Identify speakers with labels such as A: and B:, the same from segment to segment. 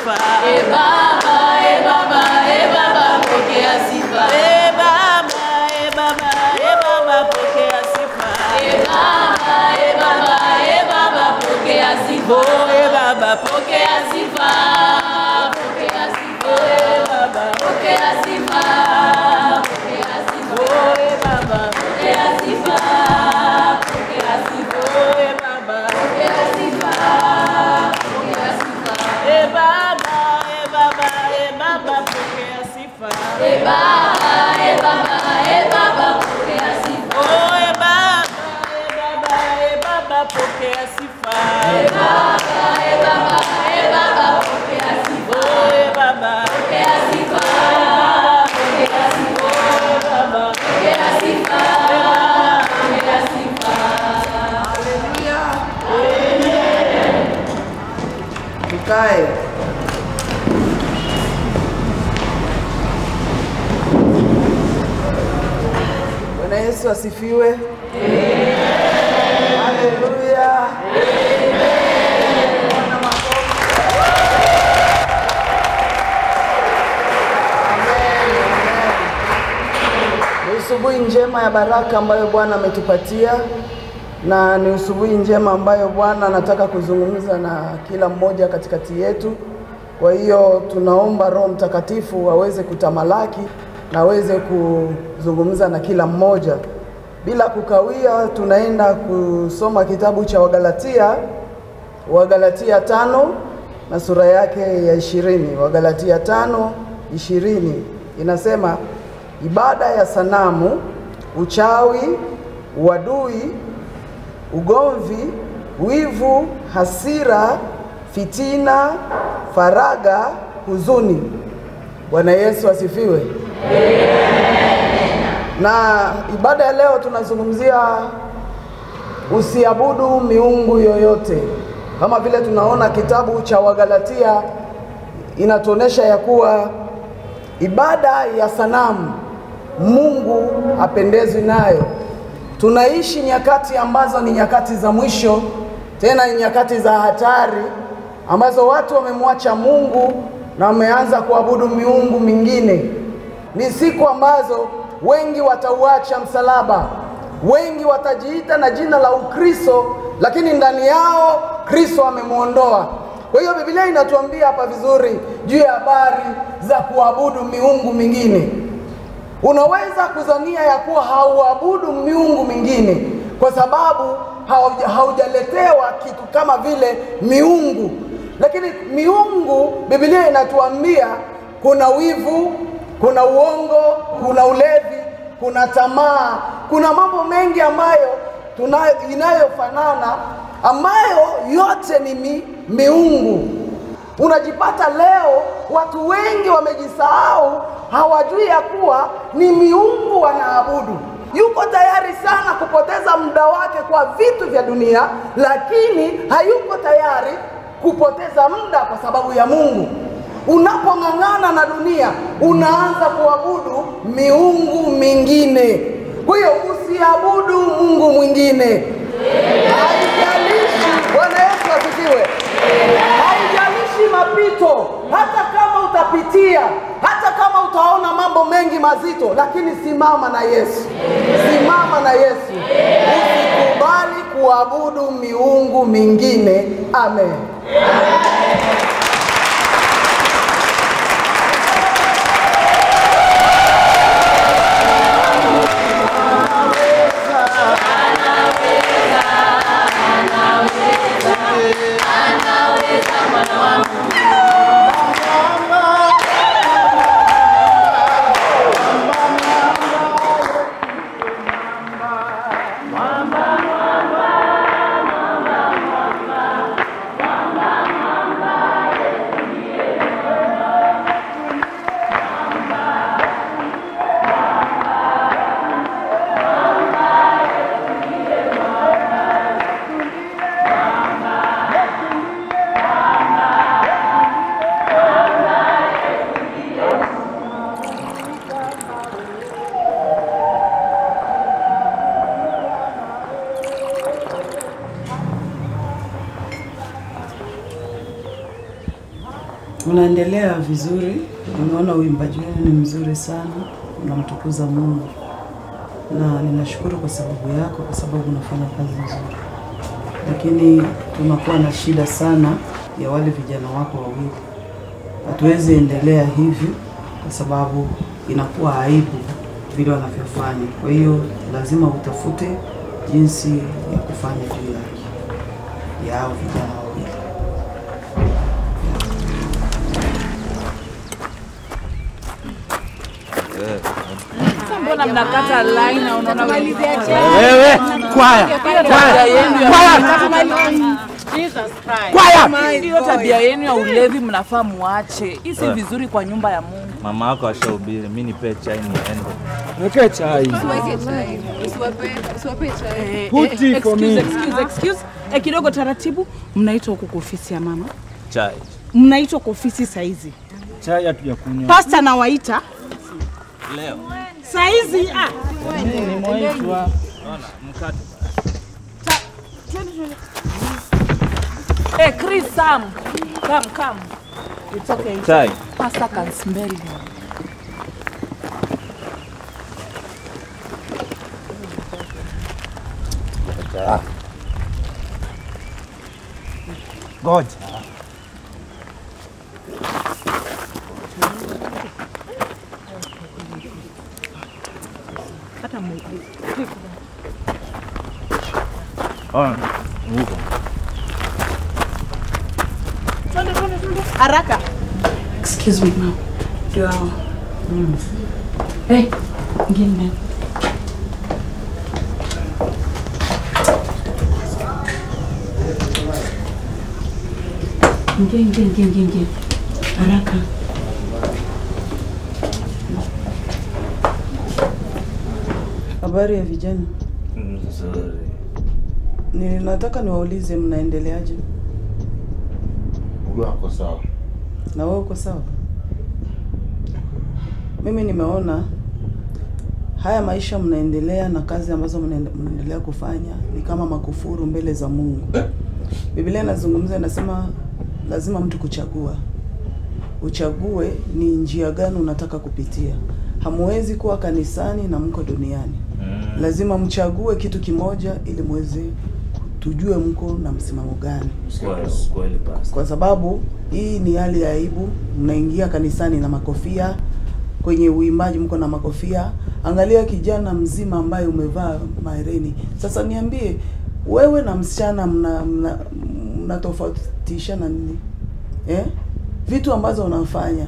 A: sifa.
B: E Baba, e Baba, e Baba, pokea sifa.
A: E Baba, e Baba, e Baba, pokea sifa.
B: E Baba, e Baba, e Baba, pokea sifa.
A: Oh, e Baba,
B: pokea sifa. Pokea sifa.
A: E Baba,
B: pokea sifa. Pokea sifa.
A: Oh, e Baba,
B: pokea sifa. Pokea sifa.
A: Oh, e Baba,
B: pokea sifa. Pokea sifa.
A: E Baba, e Baba, e Baba, pokea sifa.
B: E Baba, e Baba, e Baba, pokea sifa.
A: Oh, e Baba, e Baba, e Baba, pokea sifa.
B: E Baba, e Baba, e Baba, pokea sifa.
A: Oh, e Baba,
B: pokea sifa. Pokea sifa.
A: Oh, e Baba,
B: pokea sifa. Pokea sifa.
C: Haleluya. Amen. Tukae. Bwana Yesu asifiwe. Amen. Haleluya. Amen. Bwana makofi. Amen. Amen. Ni asubuhi njema ya baraka ambayo Bwana ametupatia, na ni asubuhi njema ambayo Bwana anataka kuzungumza na kila mmoja katikati yetu. Kwa hiyo tunaomba Roho Mtakatifu aweze kutamalaki na aweze kuzungumza na kila mmoja. Bila kukawia, tunaenda kusoma kitabu cha Wagalatia, Wagalatia 5 na sura yake ya 20. Wagalatia 5:20 inasema, ibada ya sanamu, uchawi, uadui, ugomvi, wivu, hasira, fitina, faraga, huzuni. Bwana Yesu asifiwe. Na ibada ya leo tunazungumzia usiabudu miungu yoyote. Kama vile tunaona kitabu cha Wagalatia inatuonesha ya kuwa ibada ya sanamu Mungu hapendezwi nayo. Tunaishi nyakati ambazo ni nyakati za mwisho, tena ni nyakati za hatari ambazo watu wamemwacha Mungu na wameanza kuabudu miungu mingine. Ni siku ambazo wengi watauacha msalaba, wengi watajiita na jina la Ukristo, lakini ndani yao Kristo amemuondoa. Kwa hiyo Biblia inatuambia hapa vizuri juu ya habari za kuabudu miungu mingine. Unaweza kuzania ya kuwa hauabudu miungu mingine kwa sababu haujaletewa kitu kama vile miungu. Lakini miungu, Biblia inatuambia kuna wivu, kuna uongo, kuna ulevi, kuna tamaa, kuna mambo mengi ambayo inayofanana, ambayo yote ni miungu. Unajipata leo watu wengi wamejisahau, hawajui ya kuwa ni miungu wanaabudu. Yuko tayari sana kupoteza muda wake kwa vitu vya dunia, lakini hayuko tayari kupoteza muda kwa sababu ya Mungu. Unapong'ang'ana na dunia, unaanza kuabudu miungu mingine. Kwa hiyo usiabudu mungu mwingine. Haijalishi, Bwana Yesu asifiwe. Haijalishi mapito, hata kama utapitia, hata kama utaona mambo mengi mazito, lakini simama na Yesu. Simama na Yesu. Usikubali kuabudu miungu mingine. Amen.
B: Anaweza mwana wangu. Mama, mama, mama, mama, mama, mama.
D: Unaendelea vizuri, unaona uimbaji wenu ni mzuri sana, unamtukuza Mungu. Na ninashukuru kwa sababu yako, kwa sababu unafanya kazi nzuri. Lakini tunakuwa na shida sana ya wale vijana wako wawili. Hatuwezi endelea hivi kwa sababu inakuwa aibu vile wanavyofanya. Kwa hiyo lazima utafute jinsi ya kufanya juu yake ya hao vijana wawili.
A: Mbona mnakata line na unaona
E: wewe kwaya kwaya
A: Jesus Christ.
E: Kwaya!
A: Hiyo tabia yenu ya ulevi mnafaa muache. Hii si vizuri kwa nyumba ya Mungu.
F: Mama yako ashahubiri, mimi nipe chai niende.
E: Niweke chai.
B: Usiweke chai. Usiwape chai.
E: Put tea for me.
A: Excuse. Kidogo taratibu, mnaitwa huko kwa ofisi ya mama.
F: Chai.
A: Mnaitwa kwa ofisi saizi.
E: Chai hatujakunywa.
A: Pastor nawaita.
F: Leo.
A: Saizi ah.
F: Nimeitwa. Ona mkate. Hey, Chris, Sam, come. It's okay. Chai. Pastor can smell you.
E: God.
F: Oh, huko.
A: Haraka.
D: Excuse me, ma'am. Ndio hao. Hey, ngine. Nge. Haraka. Habari ya vijana?
F: Nzuri.
D: Ninataka niwaulize mnaendeleaje?
G: Huyo ako sawa.
D: Na wewe uko sawa? Mimi nimeona haya maisha mnaendelea na kazi ambazo mnaendelea kufanya ni kama makufuru mbele za Mungu. Biblia inazungumza, inasema lazima mtu kuchagua. Uchague ni njia gani unataka kupitia. Hamuwezi kuwa kanisani na mko duniani. Lazima mchague kitu kimoja ili muweze tujue mko na msimamo gani. Kwa sababu hii ni hali ya aibu. Mnaingia kanisani na makofia, kwenye uimbaji mko na makofia. Angalia kijana mzima ambaye umevaa mahereni. Sasa niambie, wewe na msichana mna tofautishana nini? Vitu ambazo unafanya.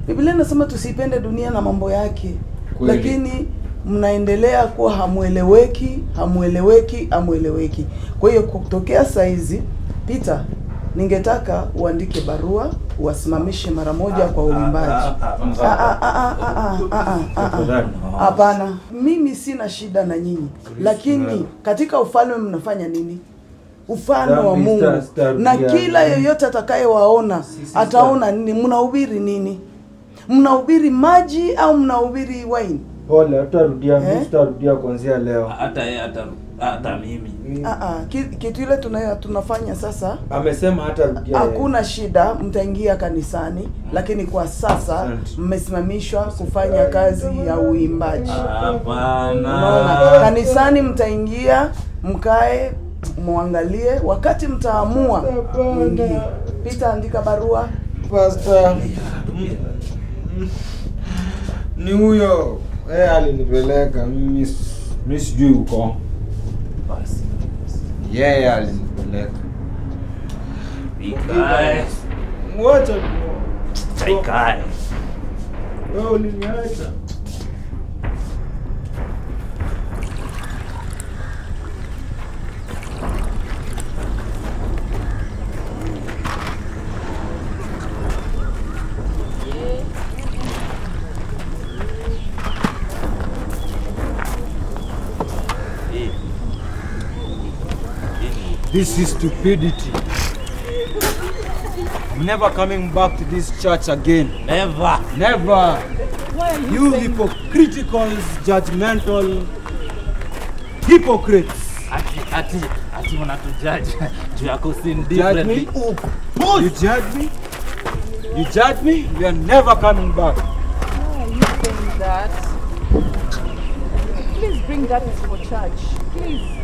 D: Biblia inasema tusipende dunia na mambo yake.
G: Kweli.
D: Lakini mnaendelea kuwa hamueleweki. Kwa hiyo kutokea saizi, Peter, ningetaka uandike barua uwasimamishe mara moja kwa uimbaji. Hapana, mimi sina shida na nyinyi. Lakini katika ufalme mnafanya nini? Ufalme wa Mungu. Na kila yeyote atakayewaona ataona nini? Mnahubiri nini? Mnahubiri maji au mnahubiri wine?
E: Pole, hatarudia, mimi sitarudia kuanzia leo.
F: Hata yeye hata mimi.
D: Kitu ile tunafanya sasa.
E: Amesema hatarudia.
D: Hakuna shida, mtaingia kanisani, lakini kwa sasa mmesimamishwa kufanya kazi ya uimbaji.
F: Hapana.
D: Kanisani mtaingia, mkae, muangalie, wakati mtaamua mwingie. Peter, andika barua.
E: Pastor. Ni huyo alinipeleka mimi sijui uko.
F: Basi.
E: Yeye alinipeleka.
F: Ikae.
E: Mwacha.
F: Ikae.
E: Wewe uliniacha.
H: This is stupidity. I'm never coming back to this church again.
F: Never.
H: Never. You hypocritical, judgmental hypocrites.
F: Ati wanatujudge. Juu yako sin differently.
H: You judge me? You judge me, we are never coming back.
F: Why are you saying that? Please bring that for church. Please.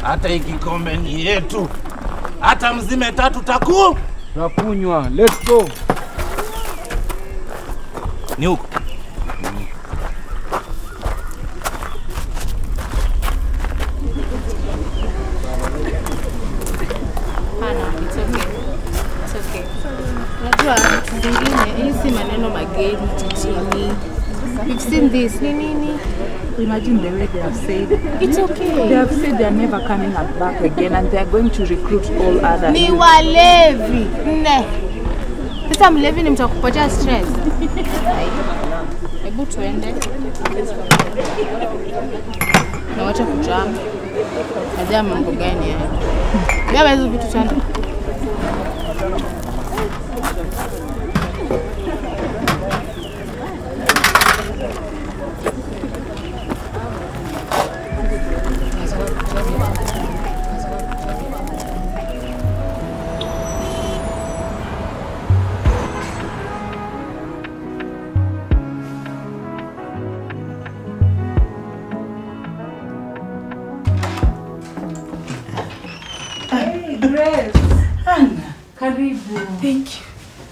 G: Hata hii kikombe ni yetu. Hata mzime tatu taku.
H: Takunywa. Let's go.
G: Ni huko.
I: Hana, it's okay. It's okay. Unajua vitu zingine, hii si maneno mageni titini. We've seen this. Ni nini?
F: Imagine the way they have said.
I: It's okay.
F: They have said they are never coming back again and they are going to recruit all others.
I: Ni walevi. Ne. Sasa mlevi ni mtu akupotea stress. Hebu tuende. Na wacha kujam. Najua mambo gani haya. Beba hizo vitu tuende.
D: Anna.
F: Karibu.
D: Thank you.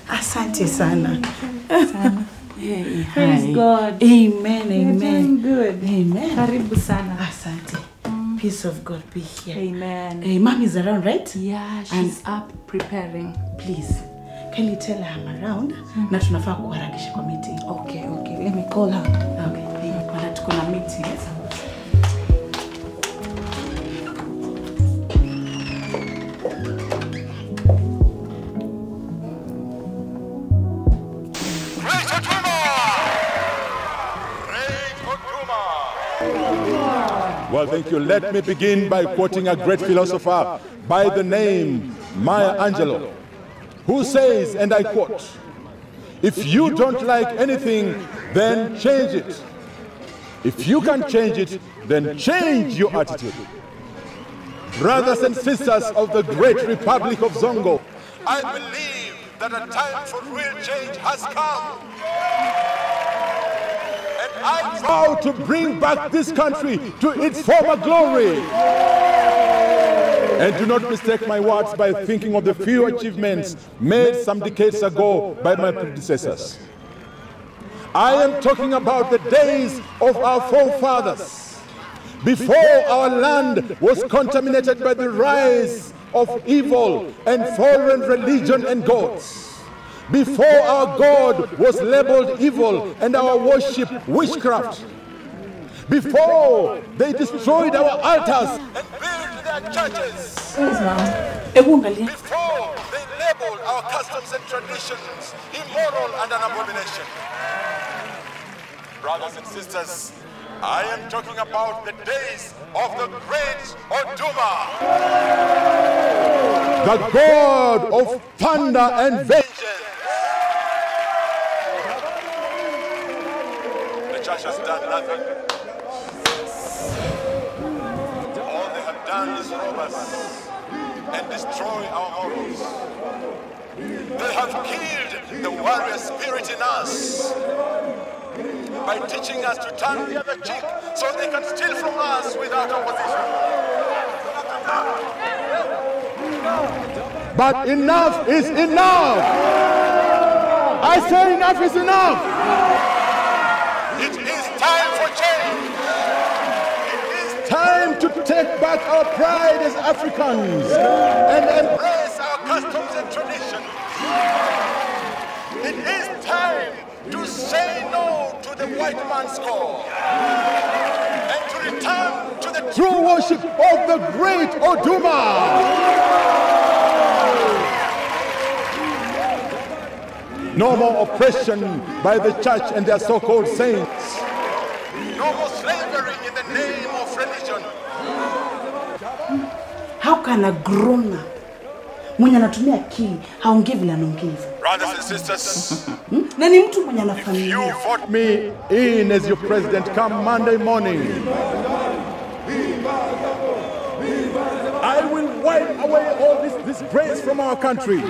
D: Asante sana.
F: Sana.
D: Hey,
F: praise
D: hi.
F: God.
D: Amen, amen.
F: You're doing good.
D: Amen.
F: Karibu sana.
D: Asante. Peace of God be here.
F: Amen.
D: Hey, Mom is around, right?
F: Yeah, she's up preparing.
D: Please, can you tell her I'm around? Na tunafaa kuharakisha kwa meeting.
F: Okay, okay. Let me call her.
D: Okay. Maana tuko na meeting. Yes?
J: Well, thank you. Let me begin by quoting a great philosopher by the name Maya Angelou, who says, and I quote, "If you don't like anything, then change it. If you can change it, then change your attitude." Brothers and sisters of the great Republic of Zongo, I believe that a time for real change has come. I vow to bring back this country to its former glory. And do not mistake my words by thinking of the few achievements made some decades ago by my predecessors. I am talking about the days of our forefathers, before our land was contaminated by the rise of evil and foreign religion and gods. Before our God was labeled evil and our worship witchcraft. Before they destroyed our altars and built their churches. Before they labeled our customs and traditions immoral and an abomination. Brothers and sisters, I am talking about the days of the great Oduma, the God of thunder and vengeance. The church has done nothing. All they have done is rob us and destroy our morals. They have killed the warrior spirit in us by teaching us to turn the other cheek so they can steal from us without opposition. But enough is enough! I say enough is enough! It is time for change! It is time to take back our pride as Africans and embrace our customs and traditions. It is time to say no to the white man's call and to return to the true worship of the great Oduma. No more oppression by the church and their so-called saints. No more slavery in the name of religion.
D: How can a grown-up mwenye anatumia akili haongei vile anaongea hivyo?
J: Brothers and sisters,
D: na ni mtu mwenye ana familia.
J: You vote me in as your president come Monday morning. I will wipe away all this disgrace from our country.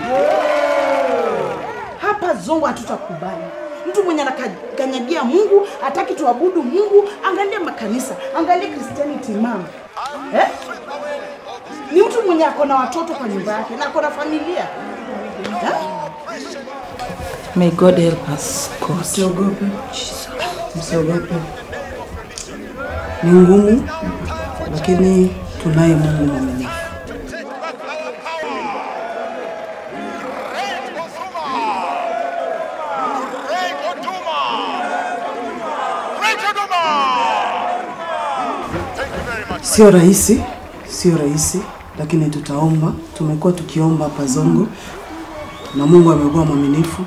K: Hapa Zongo hatutakubali. Mtu mwenye anakanyagia Mungu, hataki tuabudu Mungu, angalia makanisa, angalia Christianity mama. Eh? Ni mtu mwenye ako na watoto kwa nyumba yake na ako na familia. Eh?
D: May God help us. Msiogope. Msiogope. Ni ngumu, lakini tunaye Mungu mwaminifu. Sio rahisi, sio rahisi, lakini tutaomba. Tumekuwa tukiomba hapa Zongo na Mungu amekuwa mwaminifu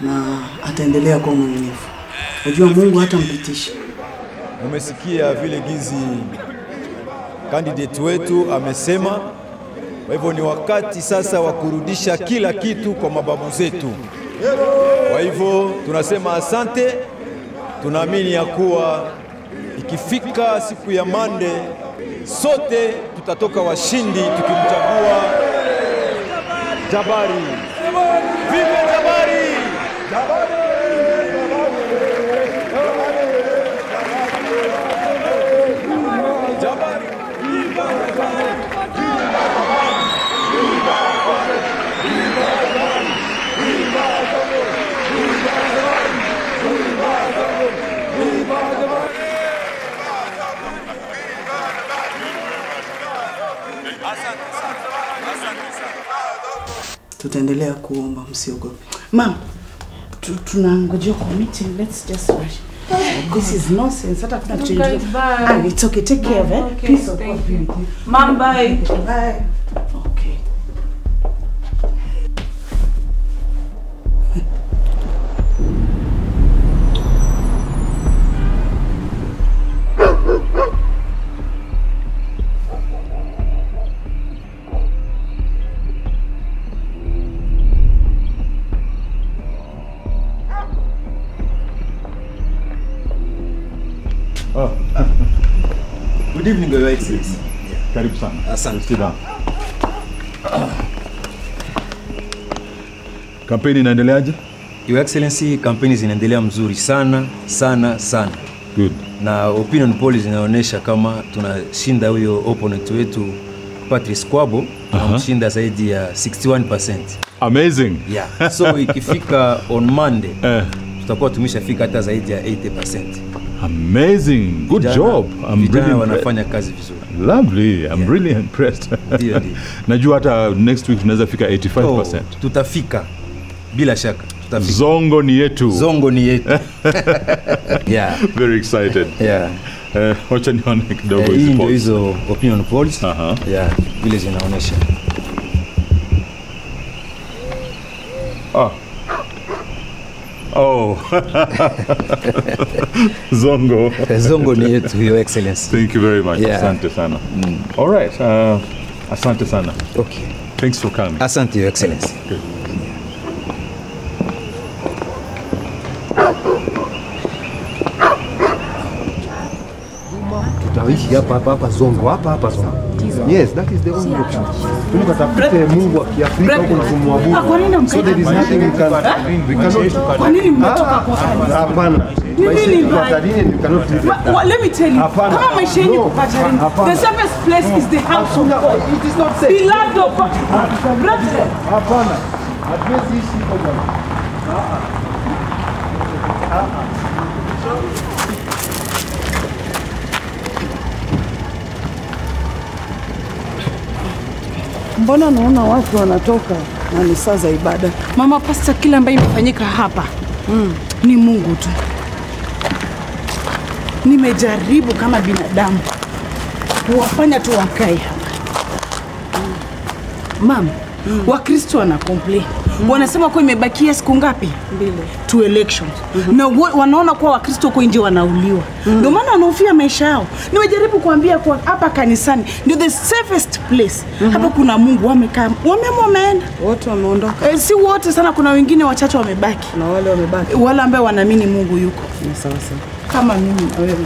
D: na ataendelea kuwa mwaminifu. Unajua Mungu hatampitisha.
L: Umesikia vile gizi candidate wetu amesema. Kwa hivyo ni wakati sasa wa kurudisha kila kitu kwa mababu zetu. Kwa hivyo tunasema asante. Tunaamini ya kuwa ikifika siku ya Mande sote tutatoka washindi tukimchagua Jabari. Viva Jabari! Jabari! Jabari!
D: Tutaendelea kuomba, msiogope.
K: Ma'am, tunangojea kwa meeting. Let's just rush. This is nonsense. Hata kuna change. Ah, it's okay. Take care of it. Okay, peace of God be with you.
F: Ma'am, bye.
K: Bye. Okay.
J: Oh.
L: Good evening, Your Excellency.
J: Karibu sana.
L: Asante.
J: Sit down. Kampeni inaendeleaje?
L: Your Excellency, kampeni zinaendelea mzuri sana, sana, sana.
J: Good.
L: Na opinion polls zinaonyesha kama tunashinda huyo opponent wetu Patrice Kwabo, tunamshinda zaidi ya 61%.
J: Amazing.
L: Yeah. So ikifika on Monday, tutakuwa tumeshafika hata zaidi ya 80%.
J: Amazing. Good job. I'm really
L: wanafanya kazi vizuri.
J: Lovely. I'm really impressed.
L: Ndio, ndio.
J: Najua hata next week tunaweza fika 85%.
L: Oh, tutafika. Bila shaka tutafika.
J: Zongo ni yetu.
L: Zongo ni yetu. Yeah.
J: Very excited.
L: Yeah.
J: Wacha nione kidogo hizo
L: polls. Hizo opinion polls. Yeah, vile zinaonyesha.
J: Ah. Oh. Zongo.
L: Zongo ni yetu, Your Excellency.
J: Thank you very much.
L: Yeah.
J: Asante sana. All right. Asante sana.
L: Okay.
J: Thanks for coming.
L: Asante, Your Excellency.
J: Good.
M: Tutaishi hapa hapa hapa Zongo, hapa hapa Zongo. Yes, that is the only option. Tunatafute Mungu wa Kiafrika huko na kumwabudu. So there is nothing we can, we cannot.
K: Kwa nini mmetoka kwa kanisa?
M: Hapana.
K: Ni nini
M: mbaya? You cannot live like that.
K: Let me tell you. Kama maisha yenu kupatarini, the safest place is the house of God.
M: It is not safe.
K: Beloved of God. Brethren.
M: Hapana. Hatuwezi ishi hivyo bwana.
D: Mbona naona watu wanatoka na ni saa za ibada?
K: Mama Pastor, kila ambaye imefanyika hapa ni Mungu tu. Nimejaribu kama binadamu kuwafanya tu wakae hapa. Mama, Wakristo wana complain. Wanasema kwa imebakia siku ngapi?
D: 2.
K: To elections. Na wanaona kwa Wakristo kwa nje wanauliwa. Ndio maana wanahofia maisha yao. Nimejaribu kuambia kwa hapa kanisani ndio the safest place. Hapa kuna Mungu, wamekaa, wameenda.
D: Wote wameondoka.
K: Si wote sana, kuna wengine wachache wamebaki.
D: Na wale wamebaki.
K: Wale ambao wanaamini Mungu yuko.
D: Ni sawa sawa.
K: Kama mimi na wewe.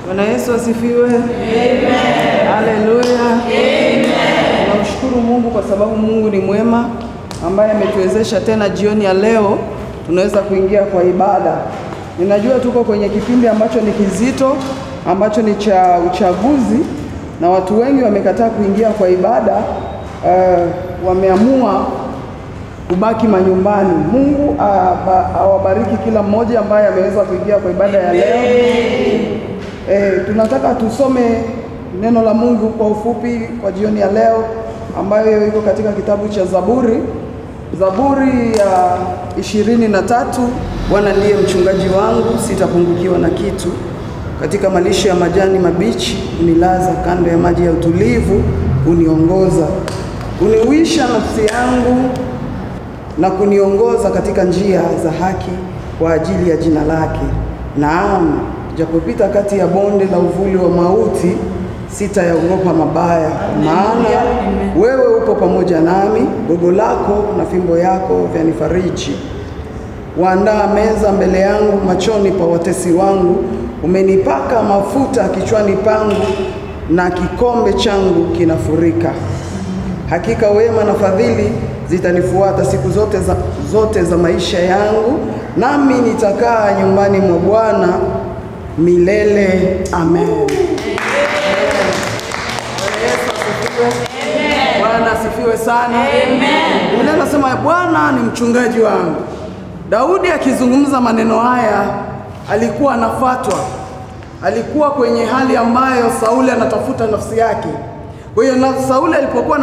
D: Bwana Yesu asifiwe. Amen. Hallelujah. Amen. sababu Mungu ni mwema ambaye ametuwezesha tena jioni ya leo tunaweza kuingia kwa ibada. Ninajua tuko kwenye kipindi ambacho ni kizito, ambacho ni cha uchaguzi, na watu wengi wamekataa kuingia kwa ibada, wameamua kubaki manyumbani. Mungu awabariki kila mmoja ambaye ameweza kuingia kwa ibada ya leo. Tunataka tusome neno la Mungu kwa ufupi kwa jioni ya leo, ambayo iko katika kitabu cha Zaburi. Zaburi ya 23. Bwana ndiye mchungaji wangu, sitapungukiwa na kitu. Katika malisho ya majani mabichi unilaza, kando ya maji ya utulivu uniongoza. Uniwisha nafsi yangu na kuniongoza katika njia za haki kwa ajili ya jina lake. Naam, japopita kati ya bonde la uvuli wa mauti, sitayaogopa mabaya, maana wewe upo pamoja nami, gogo lako na fimbo yako vyanifariji. Waandaa meza mbele yangu machoni pa watesi wangu, umenipaka mafuta kichwani pangu, na kikombe changu kinafurika. Hakika wema na fadhili zitanifuata siku zote za maisha yangu, nami nitakaa nyumbani mwa Bwana milele. Amen. Bwana asifiwe sana. Amen. Biblia inasema Bwana ni mchungaji wangu. Daudi akizungumza maneno haya alikuwa anafuatwa. Alikuwa kwenye hali ambayo Sauli anatafuta nafsi yake. Kwa hiyo Sauli alipokuwa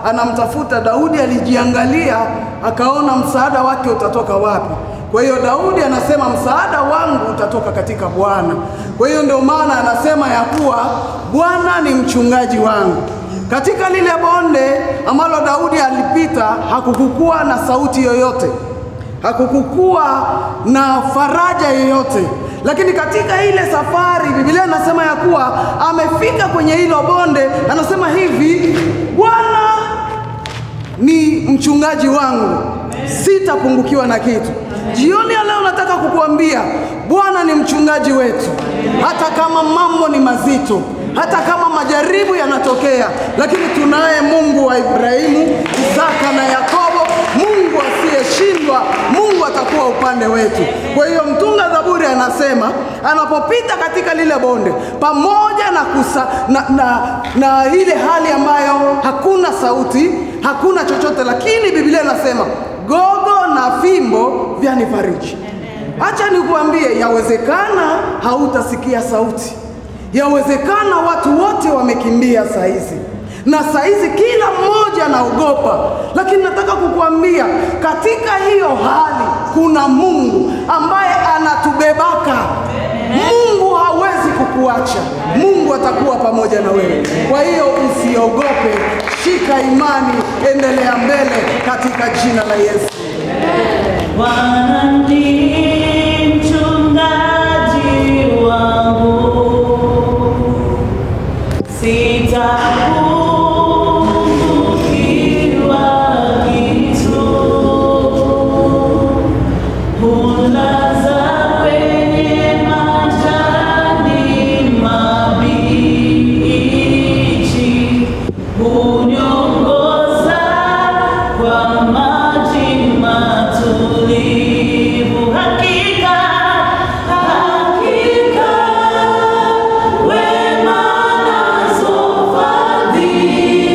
D: anamtafuta Daudi, alijiangalia akaona msaada wake utatoka wapi. Kwa hiyo Daudi anasema msaada wangu utatoka katika Bwana. Kwa hiyo ndio maana anasema ya kuwa Bwana ni mchungaji wangu. Katika lile bonde ambalo Daudi alipita hakukukua na sauti yoyote, hakukukua na faraja yoyote. Lakini katika ile safari Biblia inasema ya kuwa amefika kwenye hilo bonde, anasema hivi, Bwana ni mchungaji wangu, sitapungukiwa na kitu. Jioni ya leo nataka kukuambia Bwana ni mchungaji wetu. Hata kama mambo ni mazito, hata kama majaribu yanatokea, lakini tunaye Mungu wa Ibrahimu, Isaka na Yakobo, Mungu asiyeshindwa. Mungu atakuwa upande wetu. Kwa hiyo mtunga Zaburi anasema anapopita katika lile bonde, pamoja na ile hali ambayo hakuna sauti, hakuna chochote, lakini Biblia inasema gogo na fimbo vyanifariji. Acha nikuambie, yawezekana hautasikia sauti. Yawezekana watu wote wamekimbia saa hizi, na saa hizi kila mmoja anaogopa. Lakini nataka kukuambia katika hiyo hali kuna Mungu ambaye anatubebaka. Mungu hawezi kukuacha. Mungu atakuwa pamoja na wewe. Kwa hiyo usiogope, shika imani, endelea mbele katika jina la Yesu.
A: Bwana ndiye mchungaji wangu, sitapungukiwa kitu. Hunilaza kwenye majani mabichi, huniongoza kwa maji matulivu. Hakika, hakika wema nazo fadhili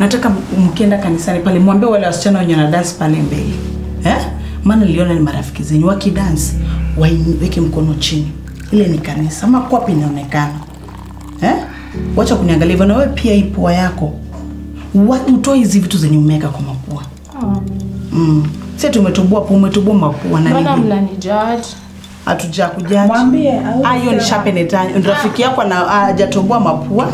K: Nataka mkienda kanisani pale mwambie wale wasichana wenye wana dance pale mbele. Maana niliona ni marafiki zenyu wakidance waiweke mkono chini. Ile ni kanisa, ama kwapi inaonekana. Wacha kuniangalia hivyo, na wewe pia hii pua yako. Utoe hizi vitu zenye umeweka kwa mapua. Sisi tumetoboa pua, umetoboa mapua na nini?
I: Mbona mnanijudge?
K: Hatujakujudge.
F: Mwambie
K: hiyo ni sharpen tani. Rafiki yako na hajatoboa mapua.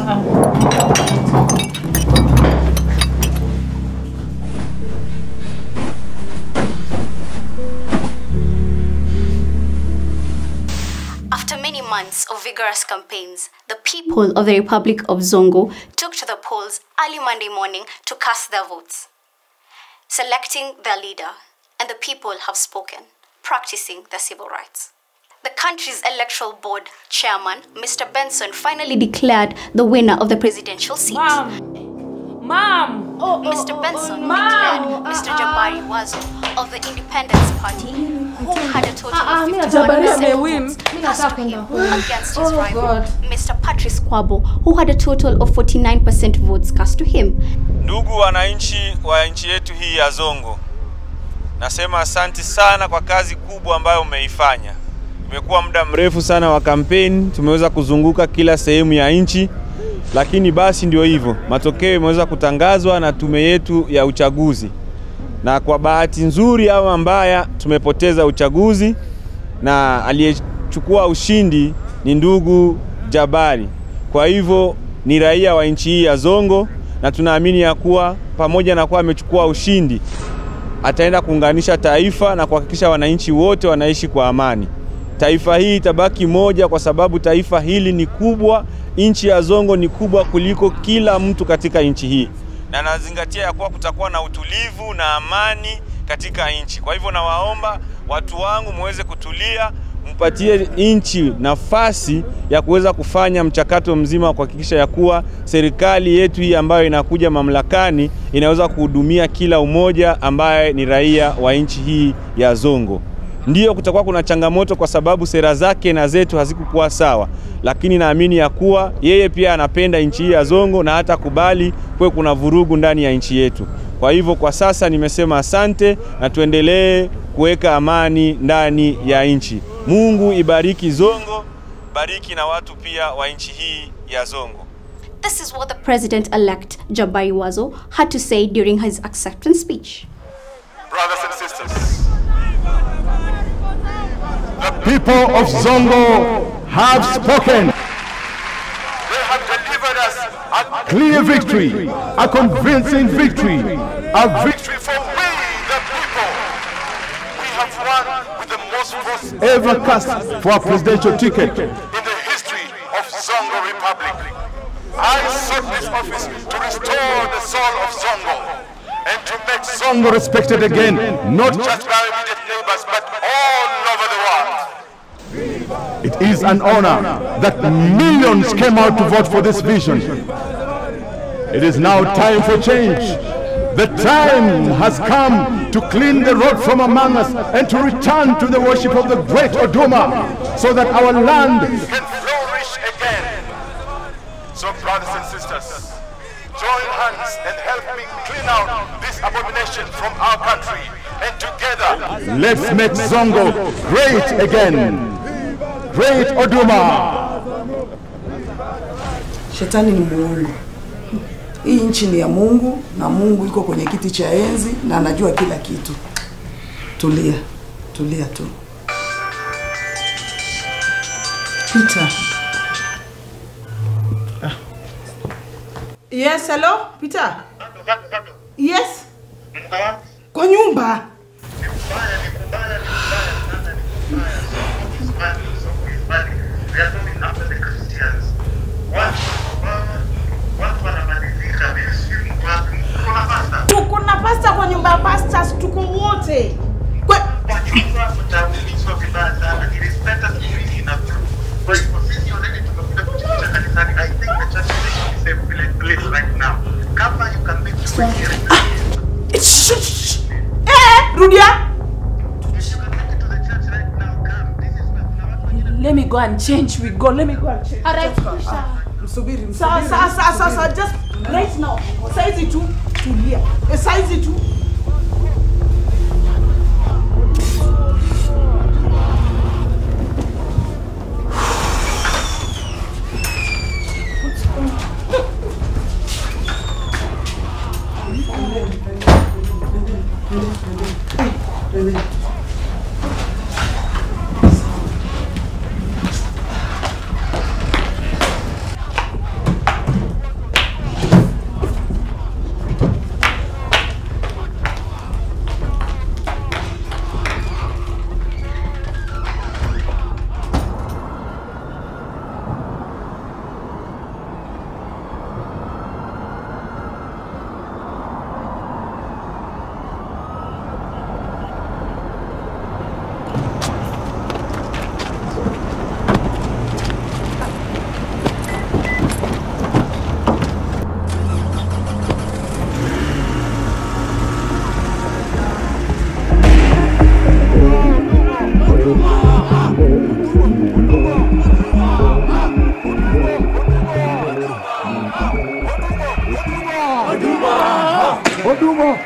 N: After many months of vigorous campaigns, the people of the Republic of Zongo took to the polls early Monday morning to cast their votes, selecting their leader, and the people have spoken, practicing their civil rights. The country's electoral board chairman, Mr. Benson, finally declared the winner of the presidential seat.
F: Mom! Mom!
N: Oh, Mr. Benson declared Mr. Jabari Wazo of the Independence Party, who had a total of 51% votes cast to him against his rival, Mr. Patrice Kwabo, who had a total of 49% votes cast to him.
O: Ndugu wananchi wa nchi yetu hii ya Zongo, nasema asante sana kwa kazi kubwa ambayo umeifanya. Imekuwa muda mrefu sana wa kampeni, tumeweza kuzunguka kila sehemu ya nchi, lakini basi ndio hivyo, matokeo yameweza kutangazwa na tume yetu ya uchaguzi. Na kwa bahati nzuri au mbaya tumepoteza uchaguzi, na aliyechukua ushindi ni ndugu Jabari. Kwa hivyo ni raia wa nchi hii ya Zongo, na tunaamini ya kuwa pamoja na kuwa amechukua ushindi, ataenda kuunganisha taifa na kuhakikisha wananchi wote wanaishi kwa amani. Taifa hii itabaki moja kwa sababu taifa hili ni kubwa, nchi ya Zongo ni kubwa kuliko kila mtu katika nchi hii. Na nazingatia ya kuwa kutakuwa na utulivu na amani katika nchi. Kwa hivyo nawaomba watu wangu muweze kutulia, mpatie nchi nafasi ya kuweza kufanya mchakato mzima wa kuhakikisha ya kuwa serikali yetu hii ambayo inakuja mamlakani inaweza kuhudumia kila umoja ambaye ni raia wa nchi hii ya Zongo. Ndiyo kutakuwa kuna changamoto kwa sababu sera zake na zetu hazikukuwa sawa, lakini naamini ya kuwa yeye pia anapenda nchi hii ya Zongo na hata kubali kuwe kuna vurugu ndani ya nchi yetu. Kwa hivyo kwa sasa nimesema asante, na tuendelee kuweka amani ndani ya nchi. Mungu ibariki Zongo, bariki na watu pia wa nchi hii ya Zongo.
N: This is what the president-elect Jabari Wazo had to say during his acceptance speech.
J: Brothers and sisters, the people of Zongo have spoken. They have delivered us a clear victory, a convincing victory, a victory for we, the people. We have won with the most votes ever cast for a presidential ticket in the history of Zongo Republic. I sought this office to restore the soul of Zongo and to make Zongo respected again, not just by immediate neighbors, but all over the world. It is an honor that millions came out to vote for this vision. It is now time for change. The time has come to clean the road from among us and to return to the worship of the great Oduma, so that our land can flourish again. So brothers and sisters, join hands and help me clean out this abomination from our country, and together let's make Zongo great again. Great Oduma.
D: Shetani ni muongo. Hii nchi ni ya Mungu na Mungu yuko kwenye kiti cha enzi na anajua kila kitu. Tulia, tulia tu. Peter.
K: Yes, hello, Peter. Yes. Kwa nyumba. Tuko na pasta kwa nyumba ya pasta, tuko wote. Kwa nyumba vibaya sana. Nilipenda siku na kwa hivyo sisi already tumekuja kujificha kanisani. I think the church is a safe place right now. Kama you can make it here. Rudia.
F: Let me go and change. We go. Let me go and change.
I: All right,
D: Msubiri, msubiri.
K: Sasa, just right now. Saizi tu, tulia. Saizi tu.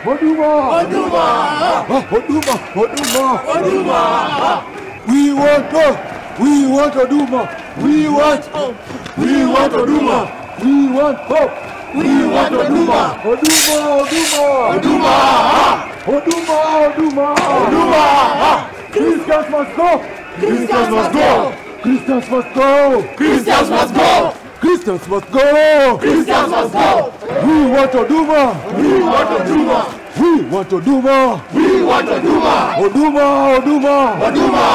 J: Oduma! Oduma! Oduma! Oduma! Oduma! We want hope! We want Oduma! We want hope! We want Oduma! We want hope! We want Oduma! Oduma! Oduma! Oduma! Oduma! Oduma! Oduma! Christians must go! Christians must go! Christians must go! Christians must go! Christians must go! Christians must go! We want Oduma! We want Oduma! We want Oduma! We want Oduma! Oduma! Oduma!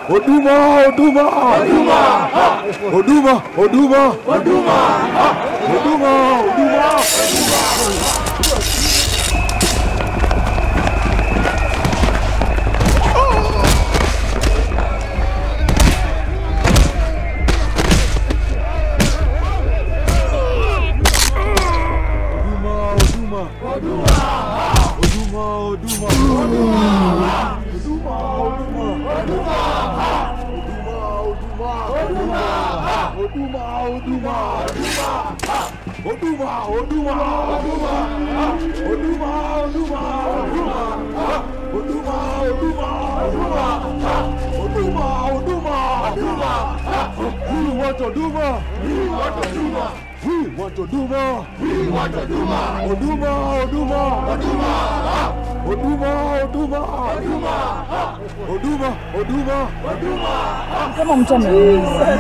J: Oduma! Oduma! Oduma! Oduma! Oduma! Oduma! Oduma! Oduma! Oduma!
F: Kama mtu ameuliza.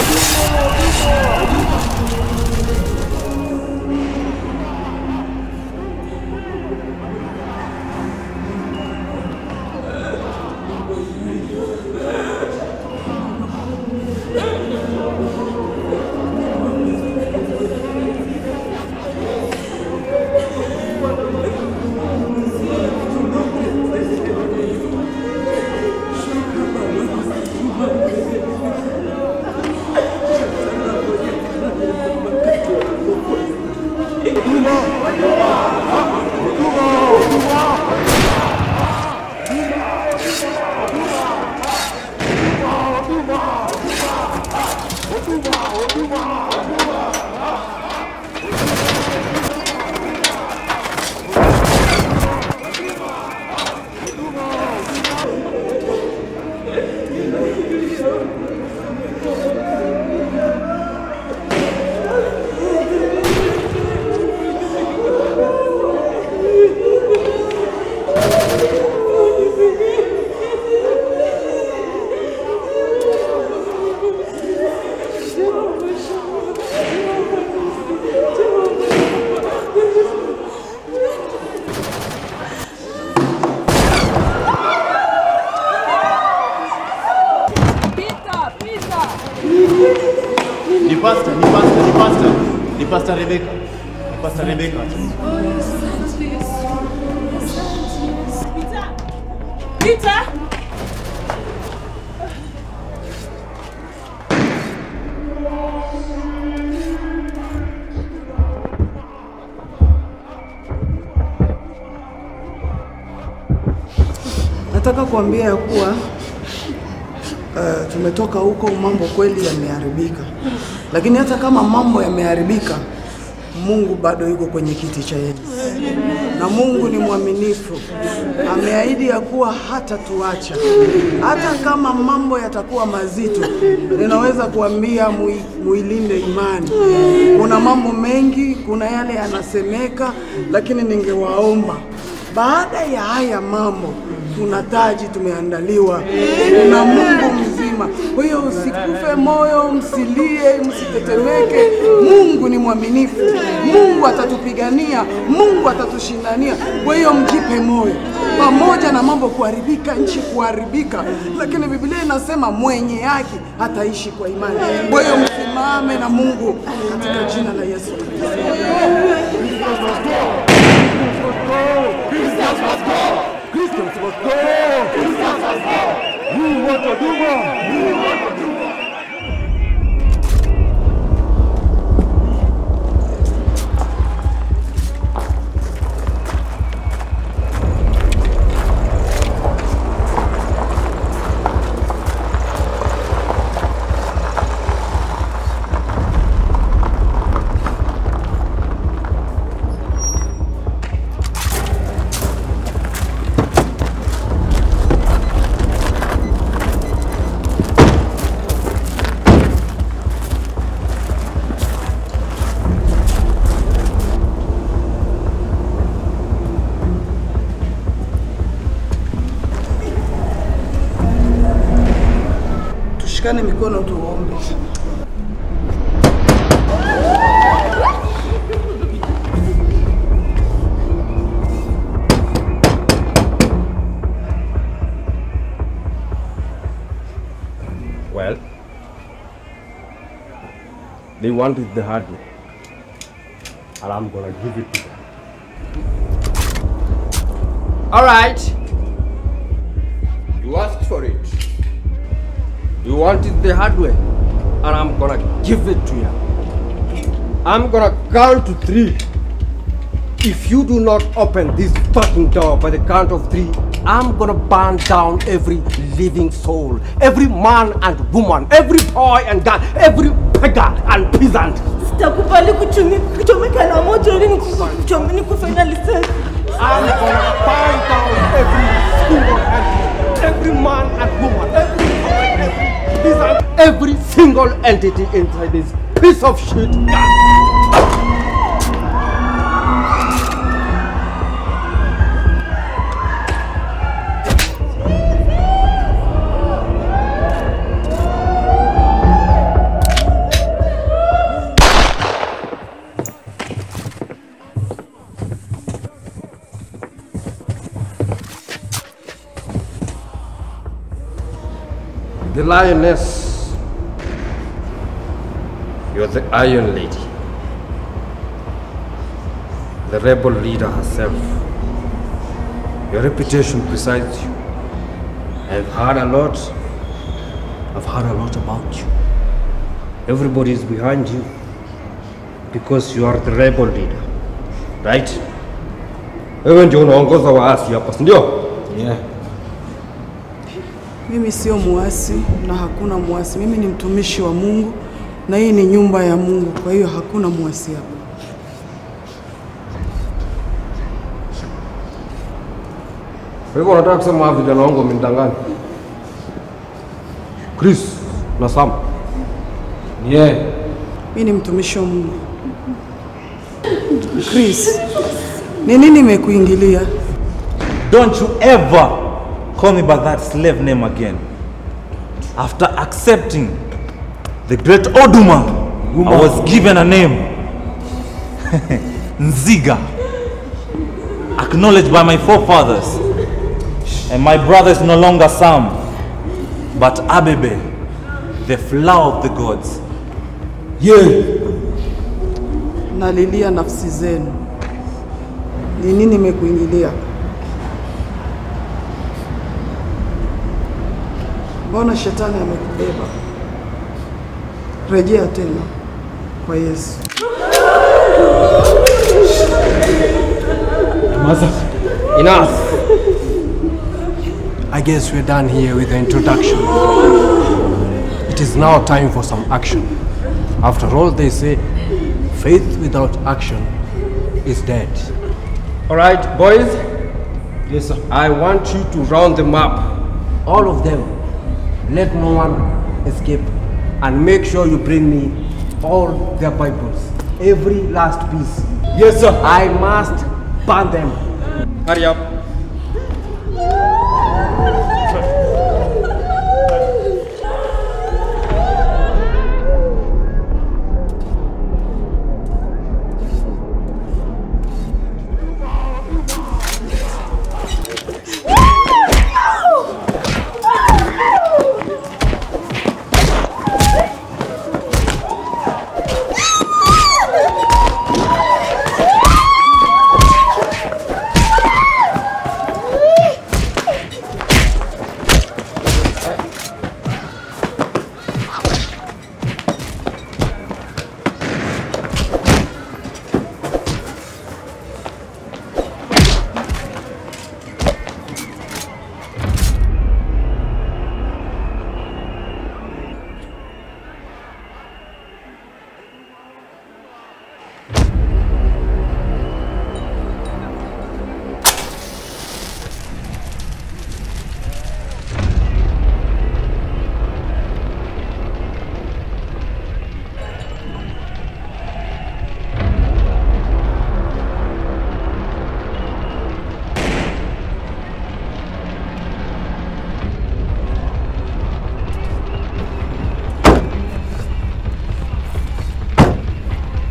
F: Jesus.
P: Pastor Rebecca.
F: Peter!
D: Nataka kuambia ya kuwa tumetoka huko, mambo kweli yameharibika. Lakini hata kama mambo yameharibika, Mungu bado yuko kwenye kiti cha enzi. Na Mungu ni mwaminifu. Ameahidi ya kuwa hatatuacha. Hata kama mambo yatakuwa mazito, ninaweza kuambia muilinde imani. Kuna mambo mengi, kuna yale yanasemeka, lakini ningewaomba, baada ya haya mambo, tuna taji tumeandaliwa na Mungu mzima. Kwa hiyo usikufe moyo, msilie, msitetemeke. Mungu ni mwaminifu. Mungu atatupigania, Mungu atatushindania. Kwa hiyo mjipe moyo. Pamoja na mambo kuharibika, nchi kuharibika, lakini Biblia inasema mwenye haki ataishi kwa imani. Kwa hiyo msimame na Mungu katika jina la Yesu Kristo.
J: Christians must go! Christians must go! Christians must go! We want Oduma! We want Oduma!
D: Tushikane mikono tuombe.
P: Well, they want it the hard way, and I'm gonna give it to them.
Q: All right.
P: You asked for it. You want it the hard way, and I'm gonna give it to you. I'm gonna count to 3. If you do not open this fucking door by the count of 3, I'm gonna burn down every living soul, every man and woman, every boy and girl, every beggar and peasant.
F: Sitakubali kuchomeka na moto ili nikufe na risasi.
P: I'm gonna burn down every single entity, every man and woman, every boy, every peasant, every single entity inside this piece of shit. The lioness, you're the Iron Lady, the rebel leader herself. Your reputation precedes you. I've heard a lot. I've heard a lot about you. Everybody is behind you because you are the rebel leader, right? Wewe ndio unaongoza waasi hapa, si ndio?
E: Yeah.
D: Mimi sio muasi na hakuna muasi. Mimi ni mtumishi wa Mungu na hii ni nyumba ya Mungu. Kwa hiyo hakuna muasi hapa.
P: Kwa hivyo unataka kusema vijana wangu wamenidanganya? Chris na Sam.
E: Yeah.
D: Mimi ni mtumishi wa Mungu. Chris, ni nini imekuingilia?
G: Don't you ever call me by that slave name again. After accepting the great Oduma, I was given a name. Nziga. Acknowledged by my forefathers. And my brother is no longer Sam, but Abebe, the flower of the gods.
E: Yeah.
D: Nalilia nafsi zenu. Ni nini imekuingilia? Mbona shetani amekubeba? Rejea tena kwa Yesu.
P: Enough. I guess we're done here with the introduction. It is now time for some action. After all, they say, faith without action is dead. All right, boys. Yes, sir. I want you to round them up. All of them. Let no one escape. And make sure you bring me all their Bibles. Every last piece.
E: Yes, sir.
P: I must burn them. Hurry up.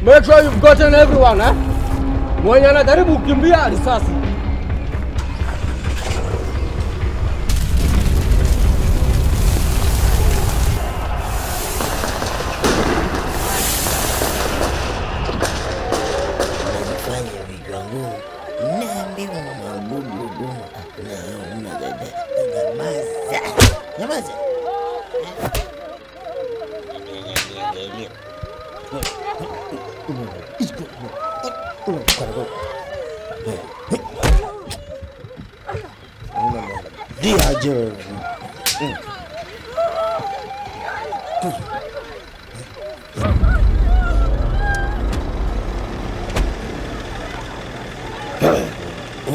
P: Make sure you've gotten everyone, eh? Mwenye anajaribu kukimbia risasi.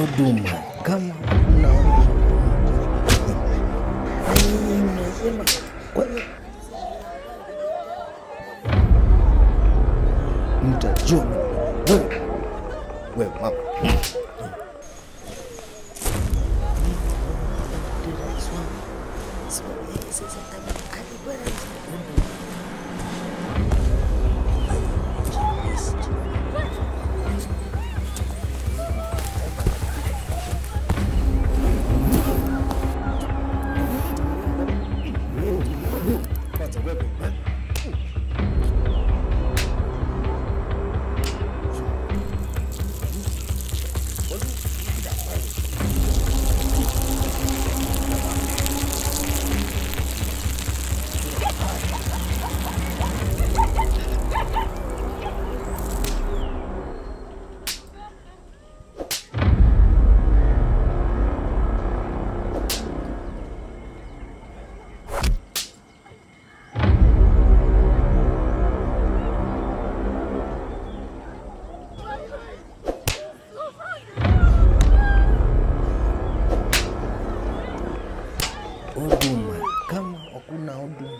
R: Oduma kama unasema kwa hiyo mtajua wewe mama. Oduma kama hakuna Oduma.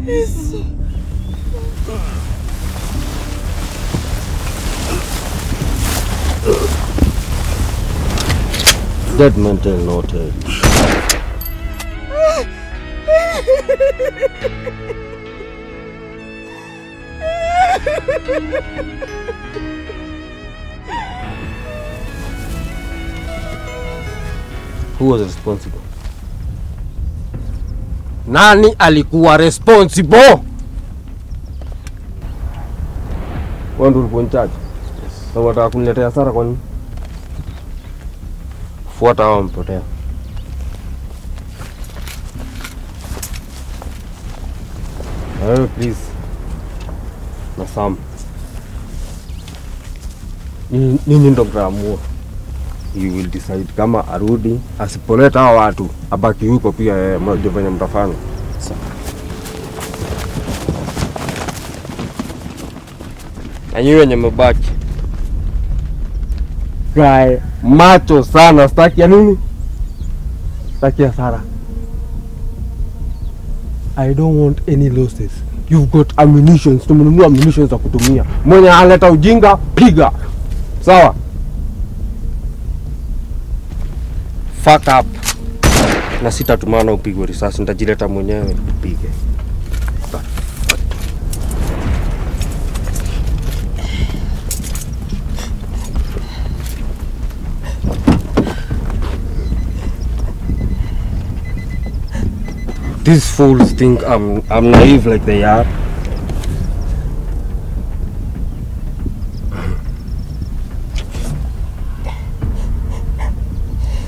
K: Yesu.
P: Dead man tell no tale. Who was responsible? Nani alikuwa responsible? Wewe ndio ulikuwa in charge. Yes. Na unataka kuniletea hasara kwa nini? Fuata hao mpotea. Wewe please. Na Sam. Ninyi ndio mtaamua. He will decide kama arudi, asipoleta hao watu abaki huko pia yeye, mnajua venye mtafanya. Sawa. Na nyinyi wenye mmebaki, kae macho sana, sitaki ya nini? Sitaki hasara. I don't want any losses. You've got ammunitions, tumenunua ammunitions za kutumia. Mwenye aleta ujinga, piga. Sawa? Fuck up. Na sitatumana upigwe risasi, nitajileta mwenyewe nipige. These fools think I'm naive like they are.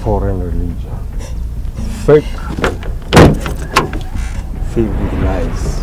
P: Foreign religion. Fake. Filled with lies.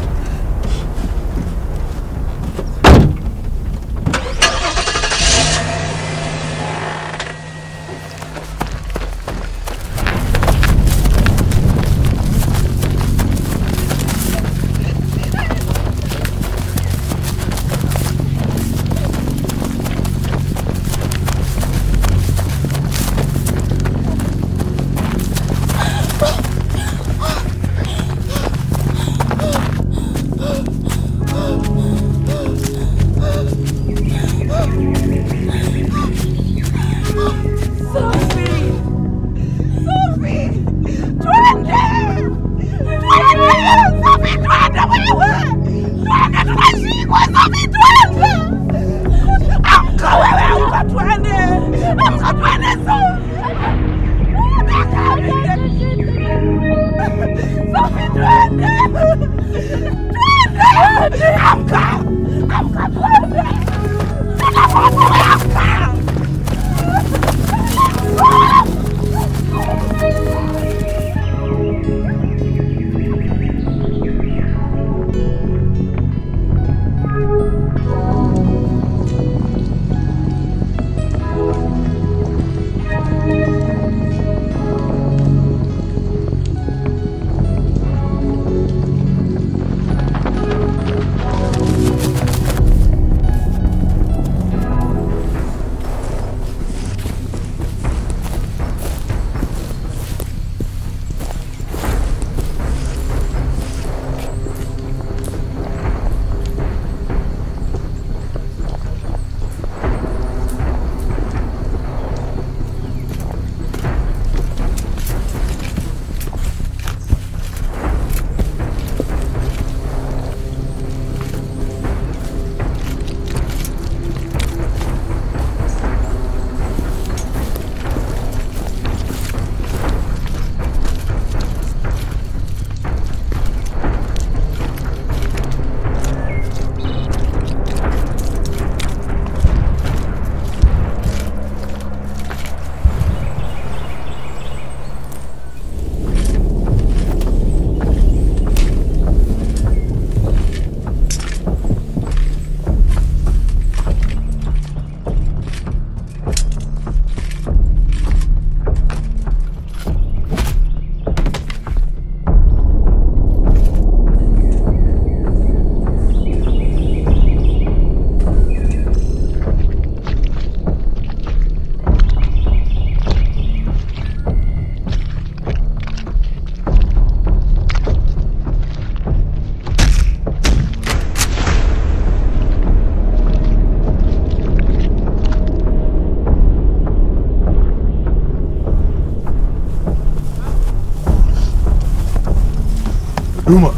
J: Duma.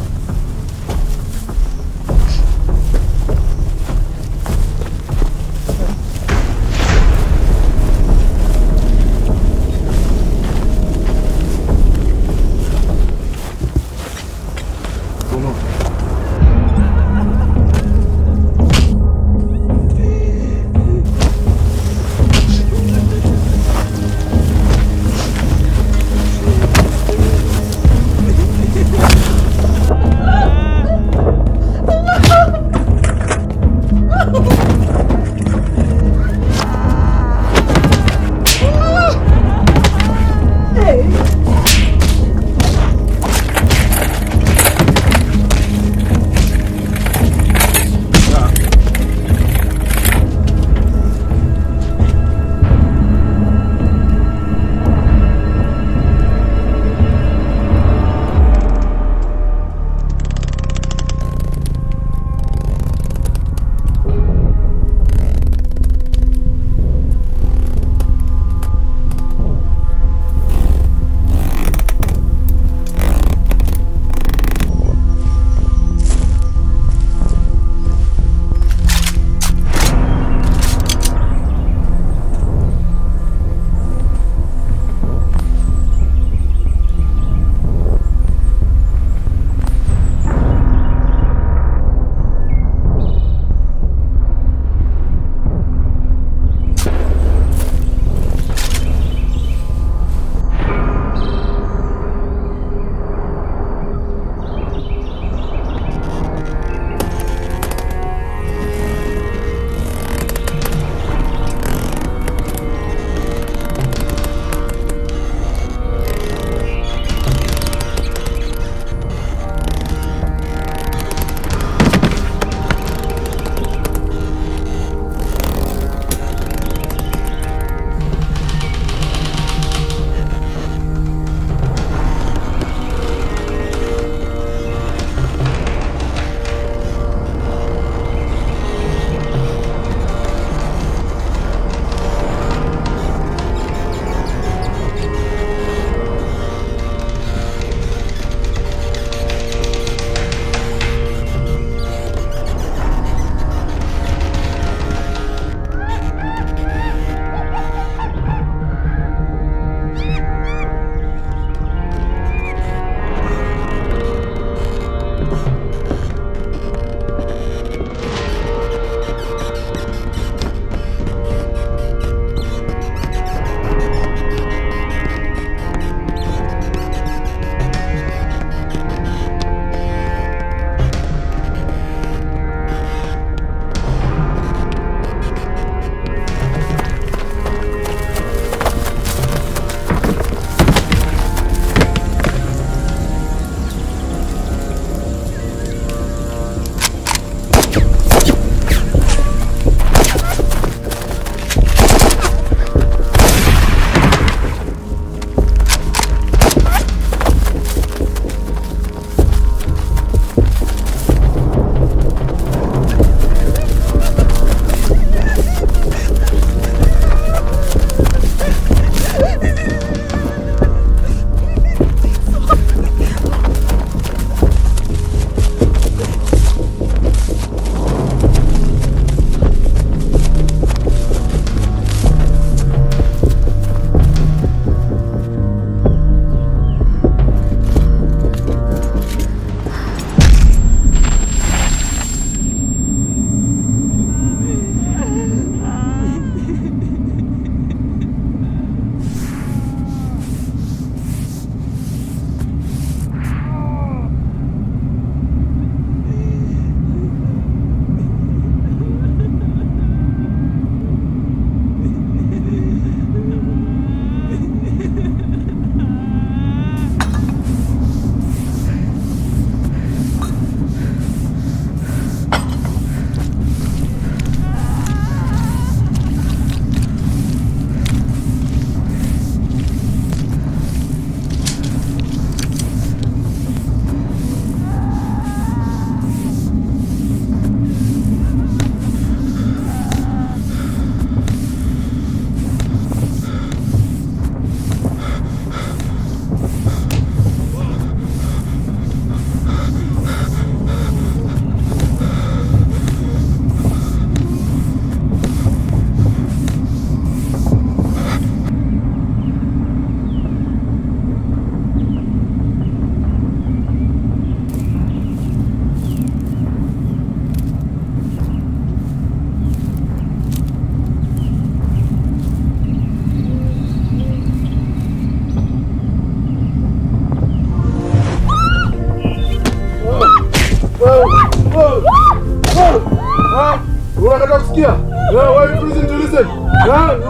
J: Unakataa kusikia? Why you refusing to listen?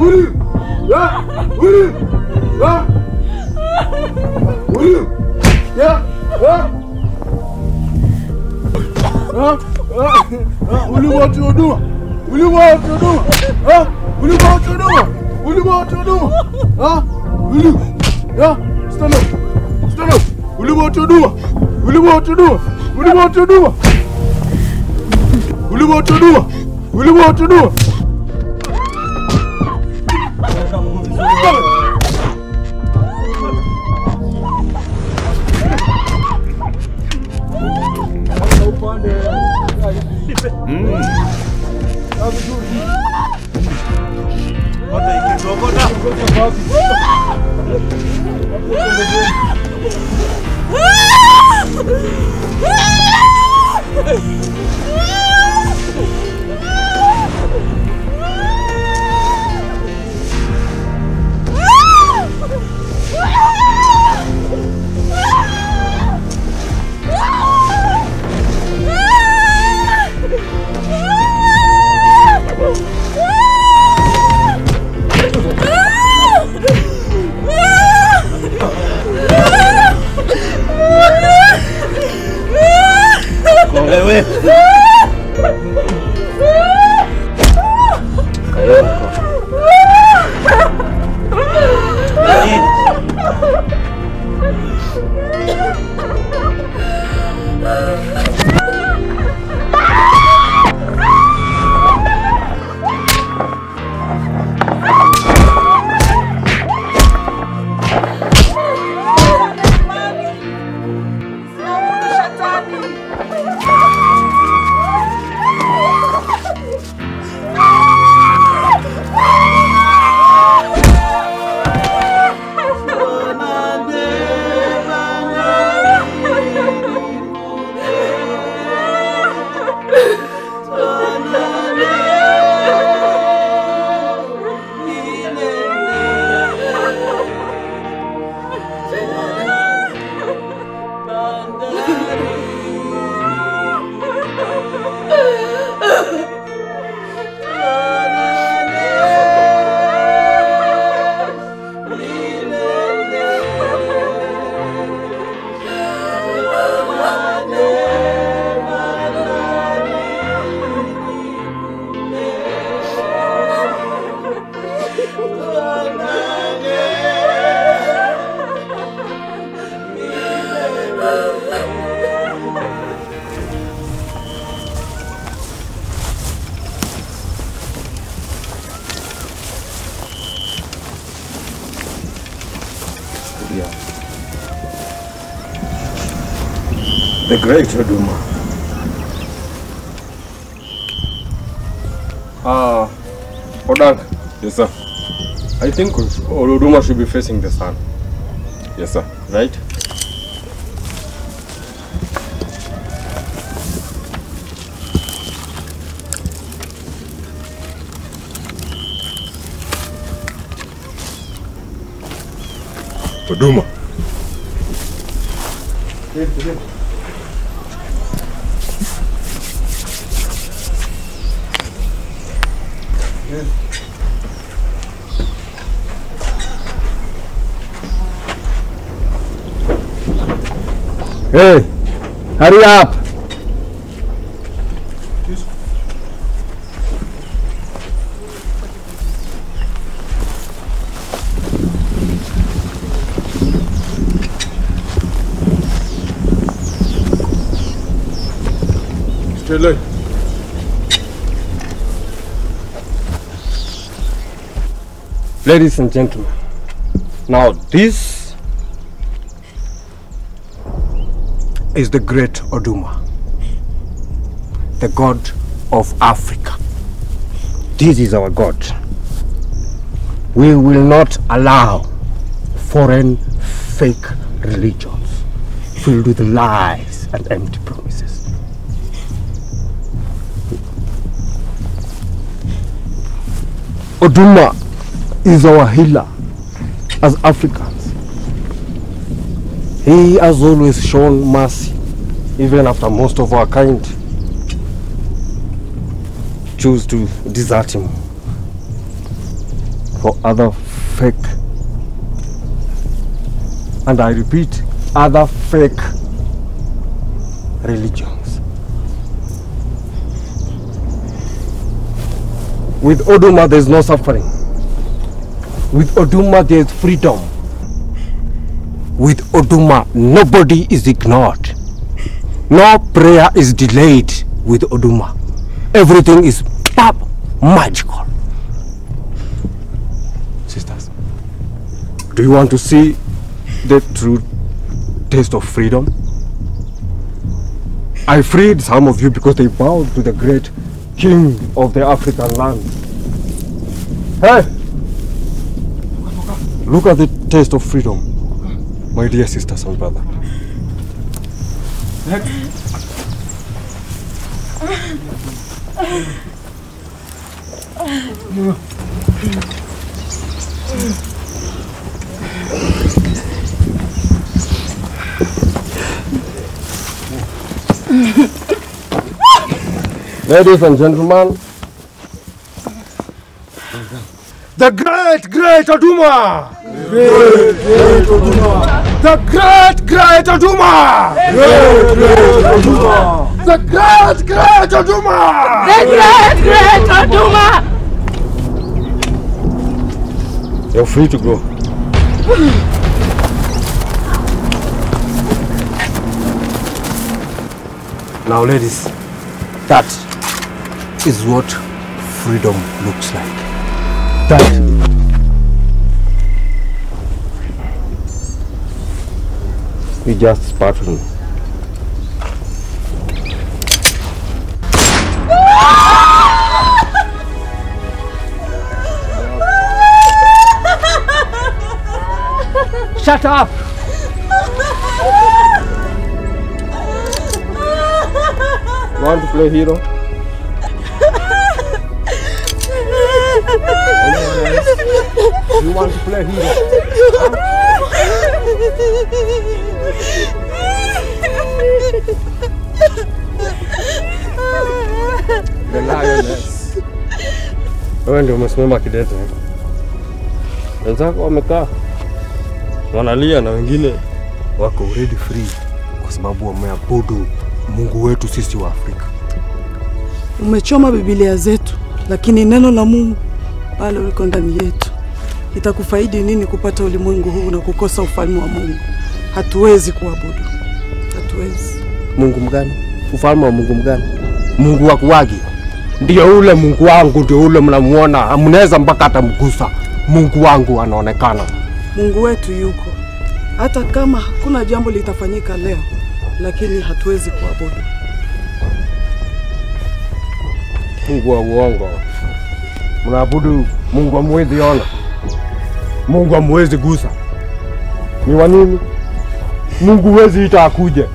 J: Will you? Will you? Will you? Yeah? Will you go to Oduma? Will you go to Oduma? Will you go to Oduma? Will you go to Oduma? Will you? Yeah? Stand up. Stand up. Will you go to Oduma? Will you go to Oduma? Will you go to Oduma? Will you go to Oduma? Will you go to Oduma?
P: The great Oduma.
S: Odak. Yes, sir. I think Oduma should be facing the sun. Yes, sir. Right?
J: Oduma.
P: Hey, hurry up!
J: Straight line.
P: Ladies and gentlemen, now this is the great Oduma, the god of Africa. This is our god. We will not allow foreign fake religions filled with lies and empty promises. Oduma is our healer as Africans. He has always shown mercy, even after most of our kind choose to desert him for other fake, and I repeat, other fake religions. With Oduma, there is no suffering. With Oduma, there is freedom. With Oduma, nobody is ignored. No prayer is delayed with Oduma. Everything is pop magical. Sisters, do you want to see the true taste of freedom? I freed some of you because they bowed to the great king of the African land. Hey! Look at the taste of freedom, my dear sisters and brother. Ladies and gentlemen, the great, great Oduma! Great, great Oduma! The great, great Oduma! Great, great Oduma! The great, great Oduma!
B: The great, great Oduma!
P: You're free to go. Now, ladies, that is what freedom looks like. That you just spat on me. Shut up! You want to play hero? You want to play hero? Huh? The lioness. Wewe ndio umesimama kidete. Wenzako wamekaa wanalia na wengine wako already free kwa sababu wameabudu Mungu wetu sisi wa Afrika.
D: Umechoma Biblia zetu, lakini neno la Mungu bado liko ndani yetu. Itakufaidi nini kupata ulimwengu huu na kukosa ufalme wa Mungu? Hatuwezi kuabudu. Hatuwezi.
P: Mungu mgani? Ufalme wa Mungu mgani? Mungu wa kuwagi. Ndio ule Mungu wangu, ndio ule mnamuona, mnaweza mpaka atamgusa. Mungu wangu anaonekana.
D: Mungu wetu yuko. Hata kama hakuna jambo litafanyika leo, lakini hatuwezi kuabudu.
P: Mungu wa uongo. Mnaabudu Mungu hamwezi ona. Mungu hamwezi gusa. Ni wa nini? Mungu huwezi ita akuje.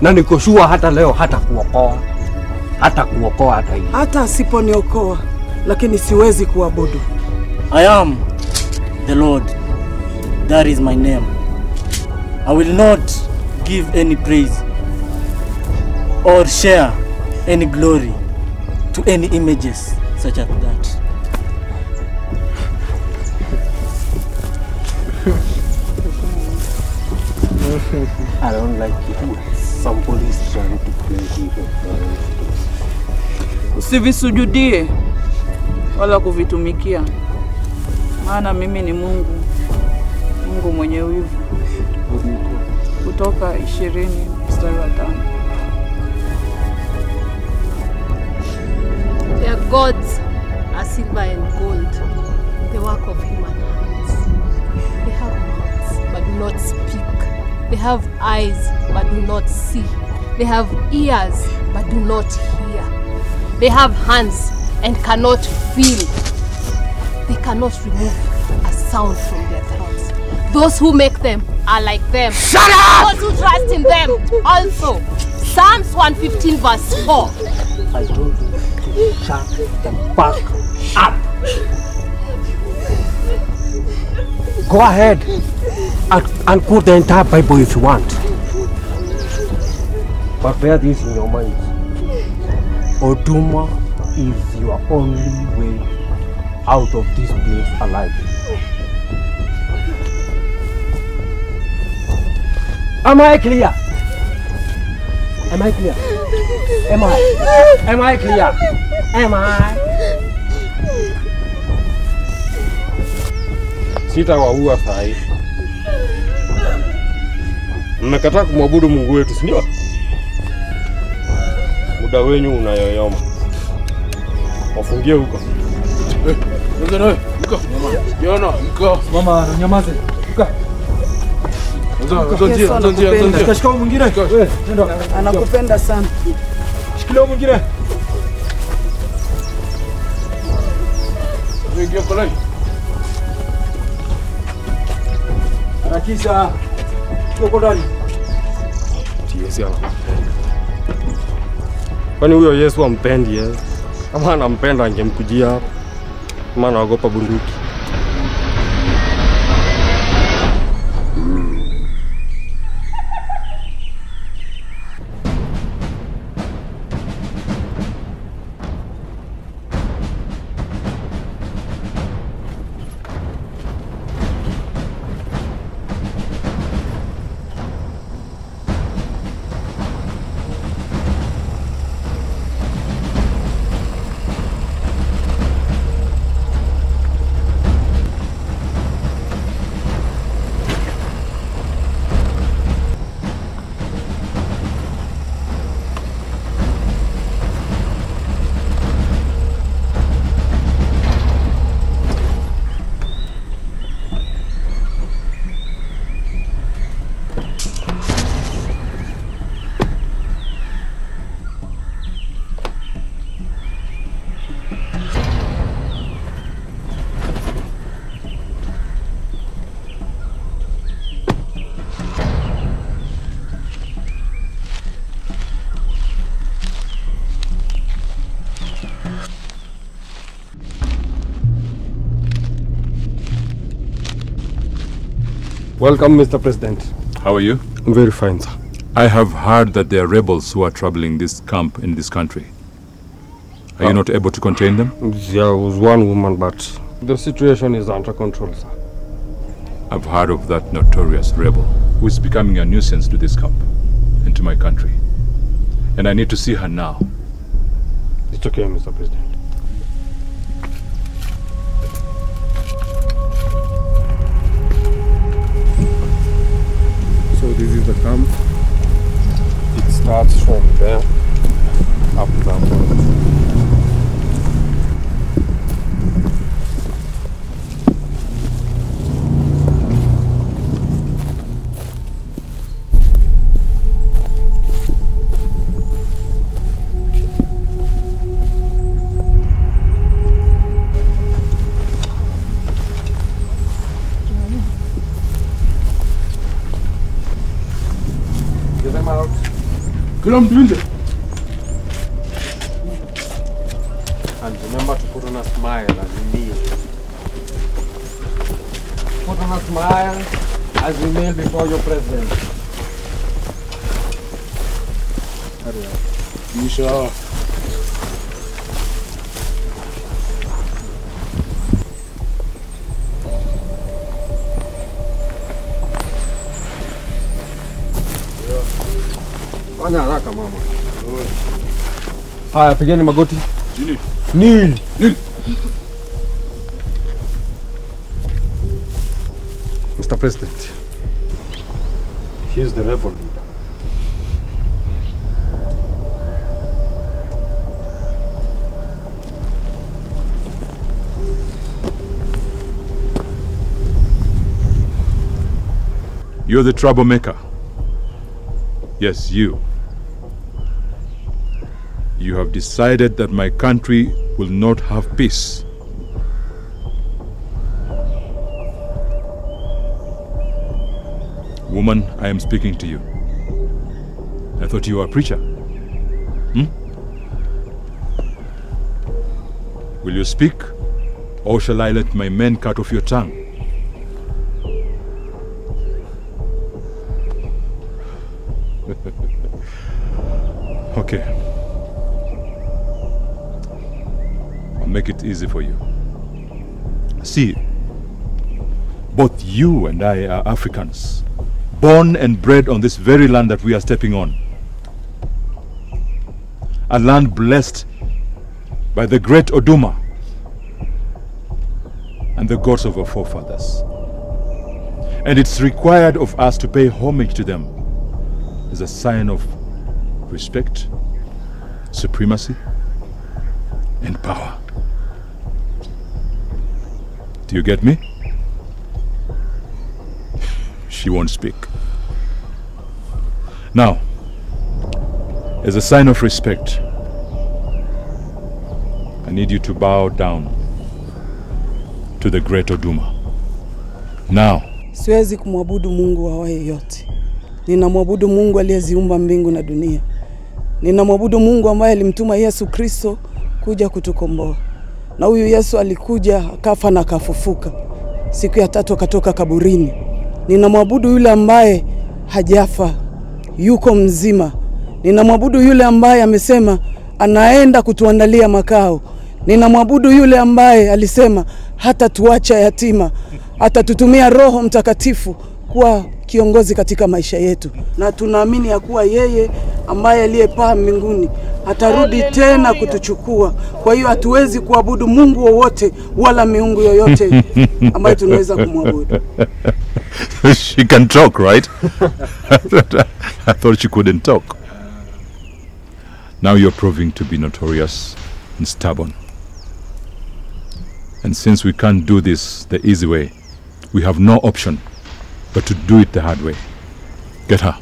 P: Na niko sure hata leo hata kuokoa. Hata kuokoa hata hivi.
D: Hata asiponiokoa, lakini siwezi kuabudu.
A: I am the Lord. That is my name. I will not give any praise or share any glory to any images such as that.
P: I don't like it when somebody is trying to play hero.
F: Usivisujudie wala kuvitumikia, maana mimi ni Mungu, Mungu mwenye wivu. Kutoka 20 mstari wa 5.
I: Their gods are silver and gold, the work of human hands. They have mouths but do not speak. They have eyes but do not see. They have ears but do not hear. They have hands and cannot feel. They cannot remove a sound from their throats. Those who make them are like them.
Q: Shut up!
I: Those who trust in them also. Psalms 115 verse 4.
P: I told you to shut the fuck up. Go ahead and quote the entire Bible if you want. But bear this in your mind. Oduma is your only way out of this place alive. Am I clear? Am I clear? Am I? Am I clear? Am I?
S: Sitawaua sahi. Mmekataa kumwabudu Mungu wetu, si ndio? Muda wenyu unayoyoma. Wafungie huko.
E: Mama, nyamaze. Shika mwingine.
D: Anakupenda sana.
E: Shikilia mwingine. Harakisha. Tuko ndani.
S: Yesu anampenda. Kwani huyo Yesu ampendi yeye? Kama anampenda angemkujia hapa. Maana anaogopa bunduki. Welcome, Mr. President.
J: How are you?
S: I'm very fine, sir.
J: I have heard that there are rebels who are troubling this camp in this country. Are you not able to contain them?
S: There was one woman, but the situation is under control, sir.
J: I've heard of that notorious rebel who is becoming a nuisance to this camp and to my country. And I need to see her now.
S: It's okay, Mr. President. So this is the camp. It starts from there up to that point. And remember to put on a smile as you kneel. Put on a smile as you kneel before your president. Hurry up.
J: Misha.
S: Fanya haraka mama. Haya, pigeni magoti. Kneel. Kneel. Mr. President, here's the rebel leader.
J: You're the troublemaker. Yes, you. You have decided that my country will not have peace. Woman, I am speaking to you. I thought you were a preacher. Hmm? Will you speak, or shall I let my men cut off your tongue? Okay. I'll make it easy for you. See, both you and I are Africans, born and bred on this very land that we are stepping on. A land blessed by the great Oduma and the gods of our forefathers. And it's required of us to pay homage to them as a sign of respect, supremacy, and power. Do you get me? She won't speak. Now, as a sign of respect, I need you to bow down to the great Oduma. Now.
D: Siwezi kumwabudu Mungu awaye yote. Ninamwabudu Mungu aliyeziumba mbingu na dunia. Ninamwabudu Mungu ambaye alimtuma Yesu Kristo kuja kutukomboa. Na huyu Yesu alikuja, akafa na akafufuka. Siku ya tatu akatoka kaburini. Ninamwabudu yule ambaye hajafa, yuko mzima. Ninamwabudu yule ambaye amesema anaenda kutuandalia makao. Ninamwabudu yule ambaye alisema hata tuacha yatima, atatutumia Roho Mtakatifu kuwa kiongozi katika maisha yetu. Na tunaamini ya kuwa yeye ambaye aliyepaa mbinguni atarudi tena kutuchukua. Kwa hiyo hatuwezi kuabudu Mungu wowote wala miungu yoyote ambayo tunaweza kumwabudu.
J: She can talk, right? I thought she couldn't talk. Now you're proving to be notorious and stubborn. And since we can't do this the easy way, we have no option but to do it the hard way. Get her.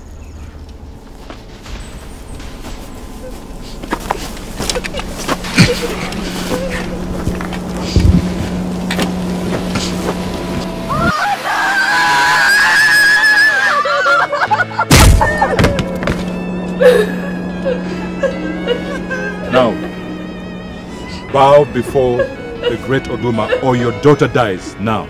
J: Now, bow before the great Oduma or your daughter dies now.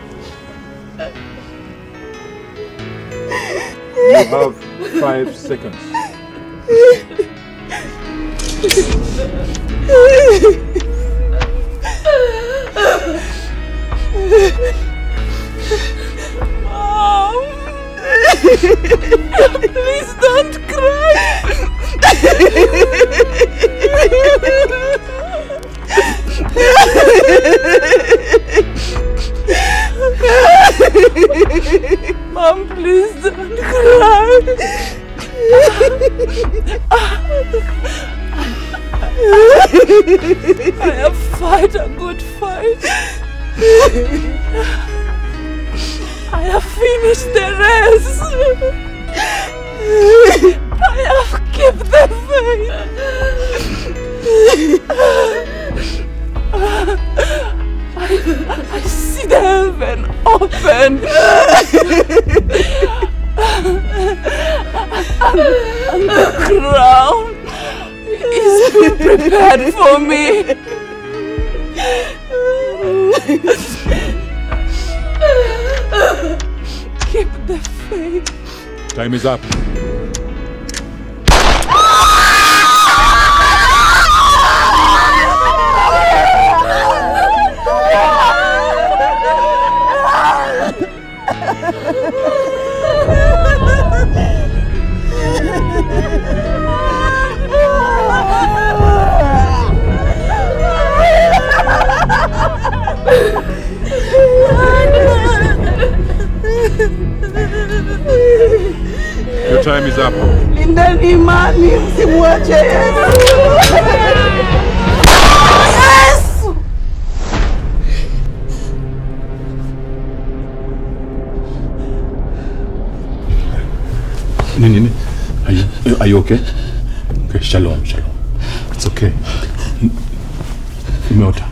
J: You have 5 seconds.
B: Mom, please don't cry. Mom, please don't cry. I have fought a good fight. I have finished the race. I have kept the faith. I see the heaven open. And the crown is being prepared for me. Keep the faith.
J: Time is up. Your time is up.
D: Lindeni imani, msimwache Yesu. Yesu!
J: Nini? Are you okay? Okay, shalom, shalom. It's okay. Umeota.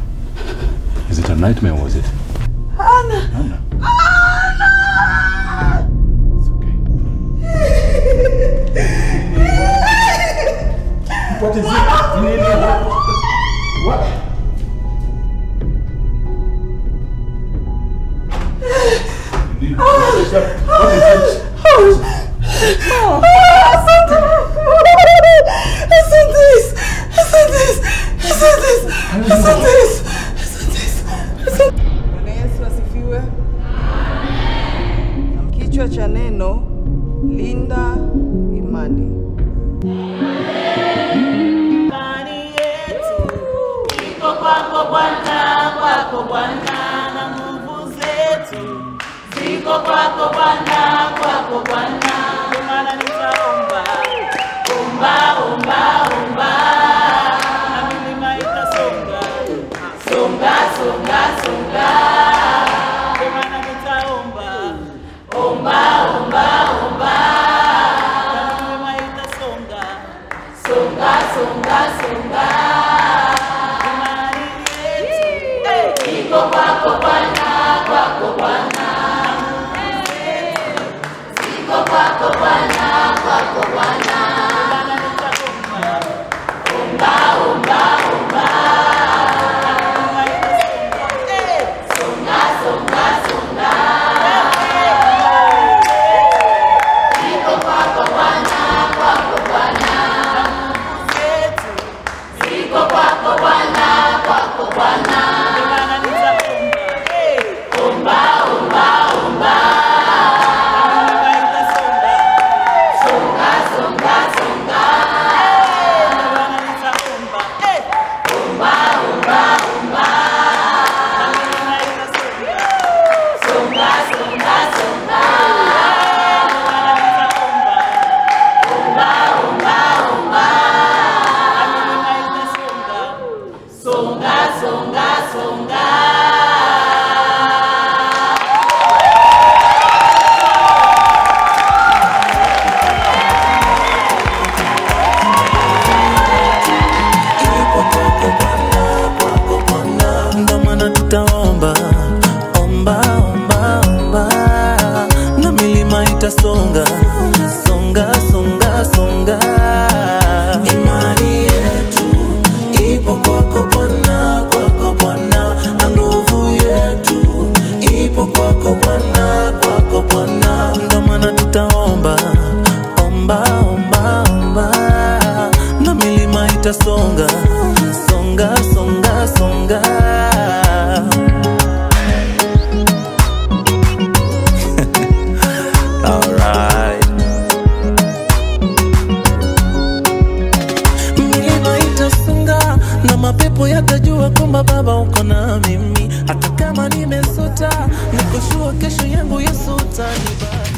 J: Is it a nightmare or was it?
D: Anna!
J: Anna!
D: Anna!
J: It's okay.
E: What is it? What? What is it?
D: Asante. Kichwa cha neno, linda imani.
T: Imani yetu iko kwako Bwana, kwako Bwana, na nguvu zetu ziko kwako Bwana, kwako Bwana. Ndio maana nitaomba, omba, omba, omba, na milima itasonga, songa, songa, songa. Ndio maana nitaomba, omba, omba, omba, na milima itasonga, songa, songa, songa. Imani yetu iko kwako Bwana, kwako Bwana, ziko kwako Bwana, kwako Bwana. Omba, omba, omba, songa, songa, songa. Iko kwako Bwana, kwako Bwana, ziko kwako Bwana, kwako Bwana. Omba, omba, omba, songa, songa, songa. Omba, omba, omba, songa, songa, songa. Omba, omba, omba, songa, songa, songa.
U: Ndo maana tutaomba, omba, omba, omba, na milima itasonga, songa, songa, songa. Imani yetu ipo kwako Bwana, kwako Bwana, na nguvu yetu ipo kwako Bwana, kwako Bwana. Ndo maana tutaomba, omba, omba, omba, na milima itasonga, songa, songa, songa. Alright. Milima itasonga na mapepo yatajua kwamba Baba uko na mimi, hata kama nimesota, niko sure kesho yangu Yesu utanibariki.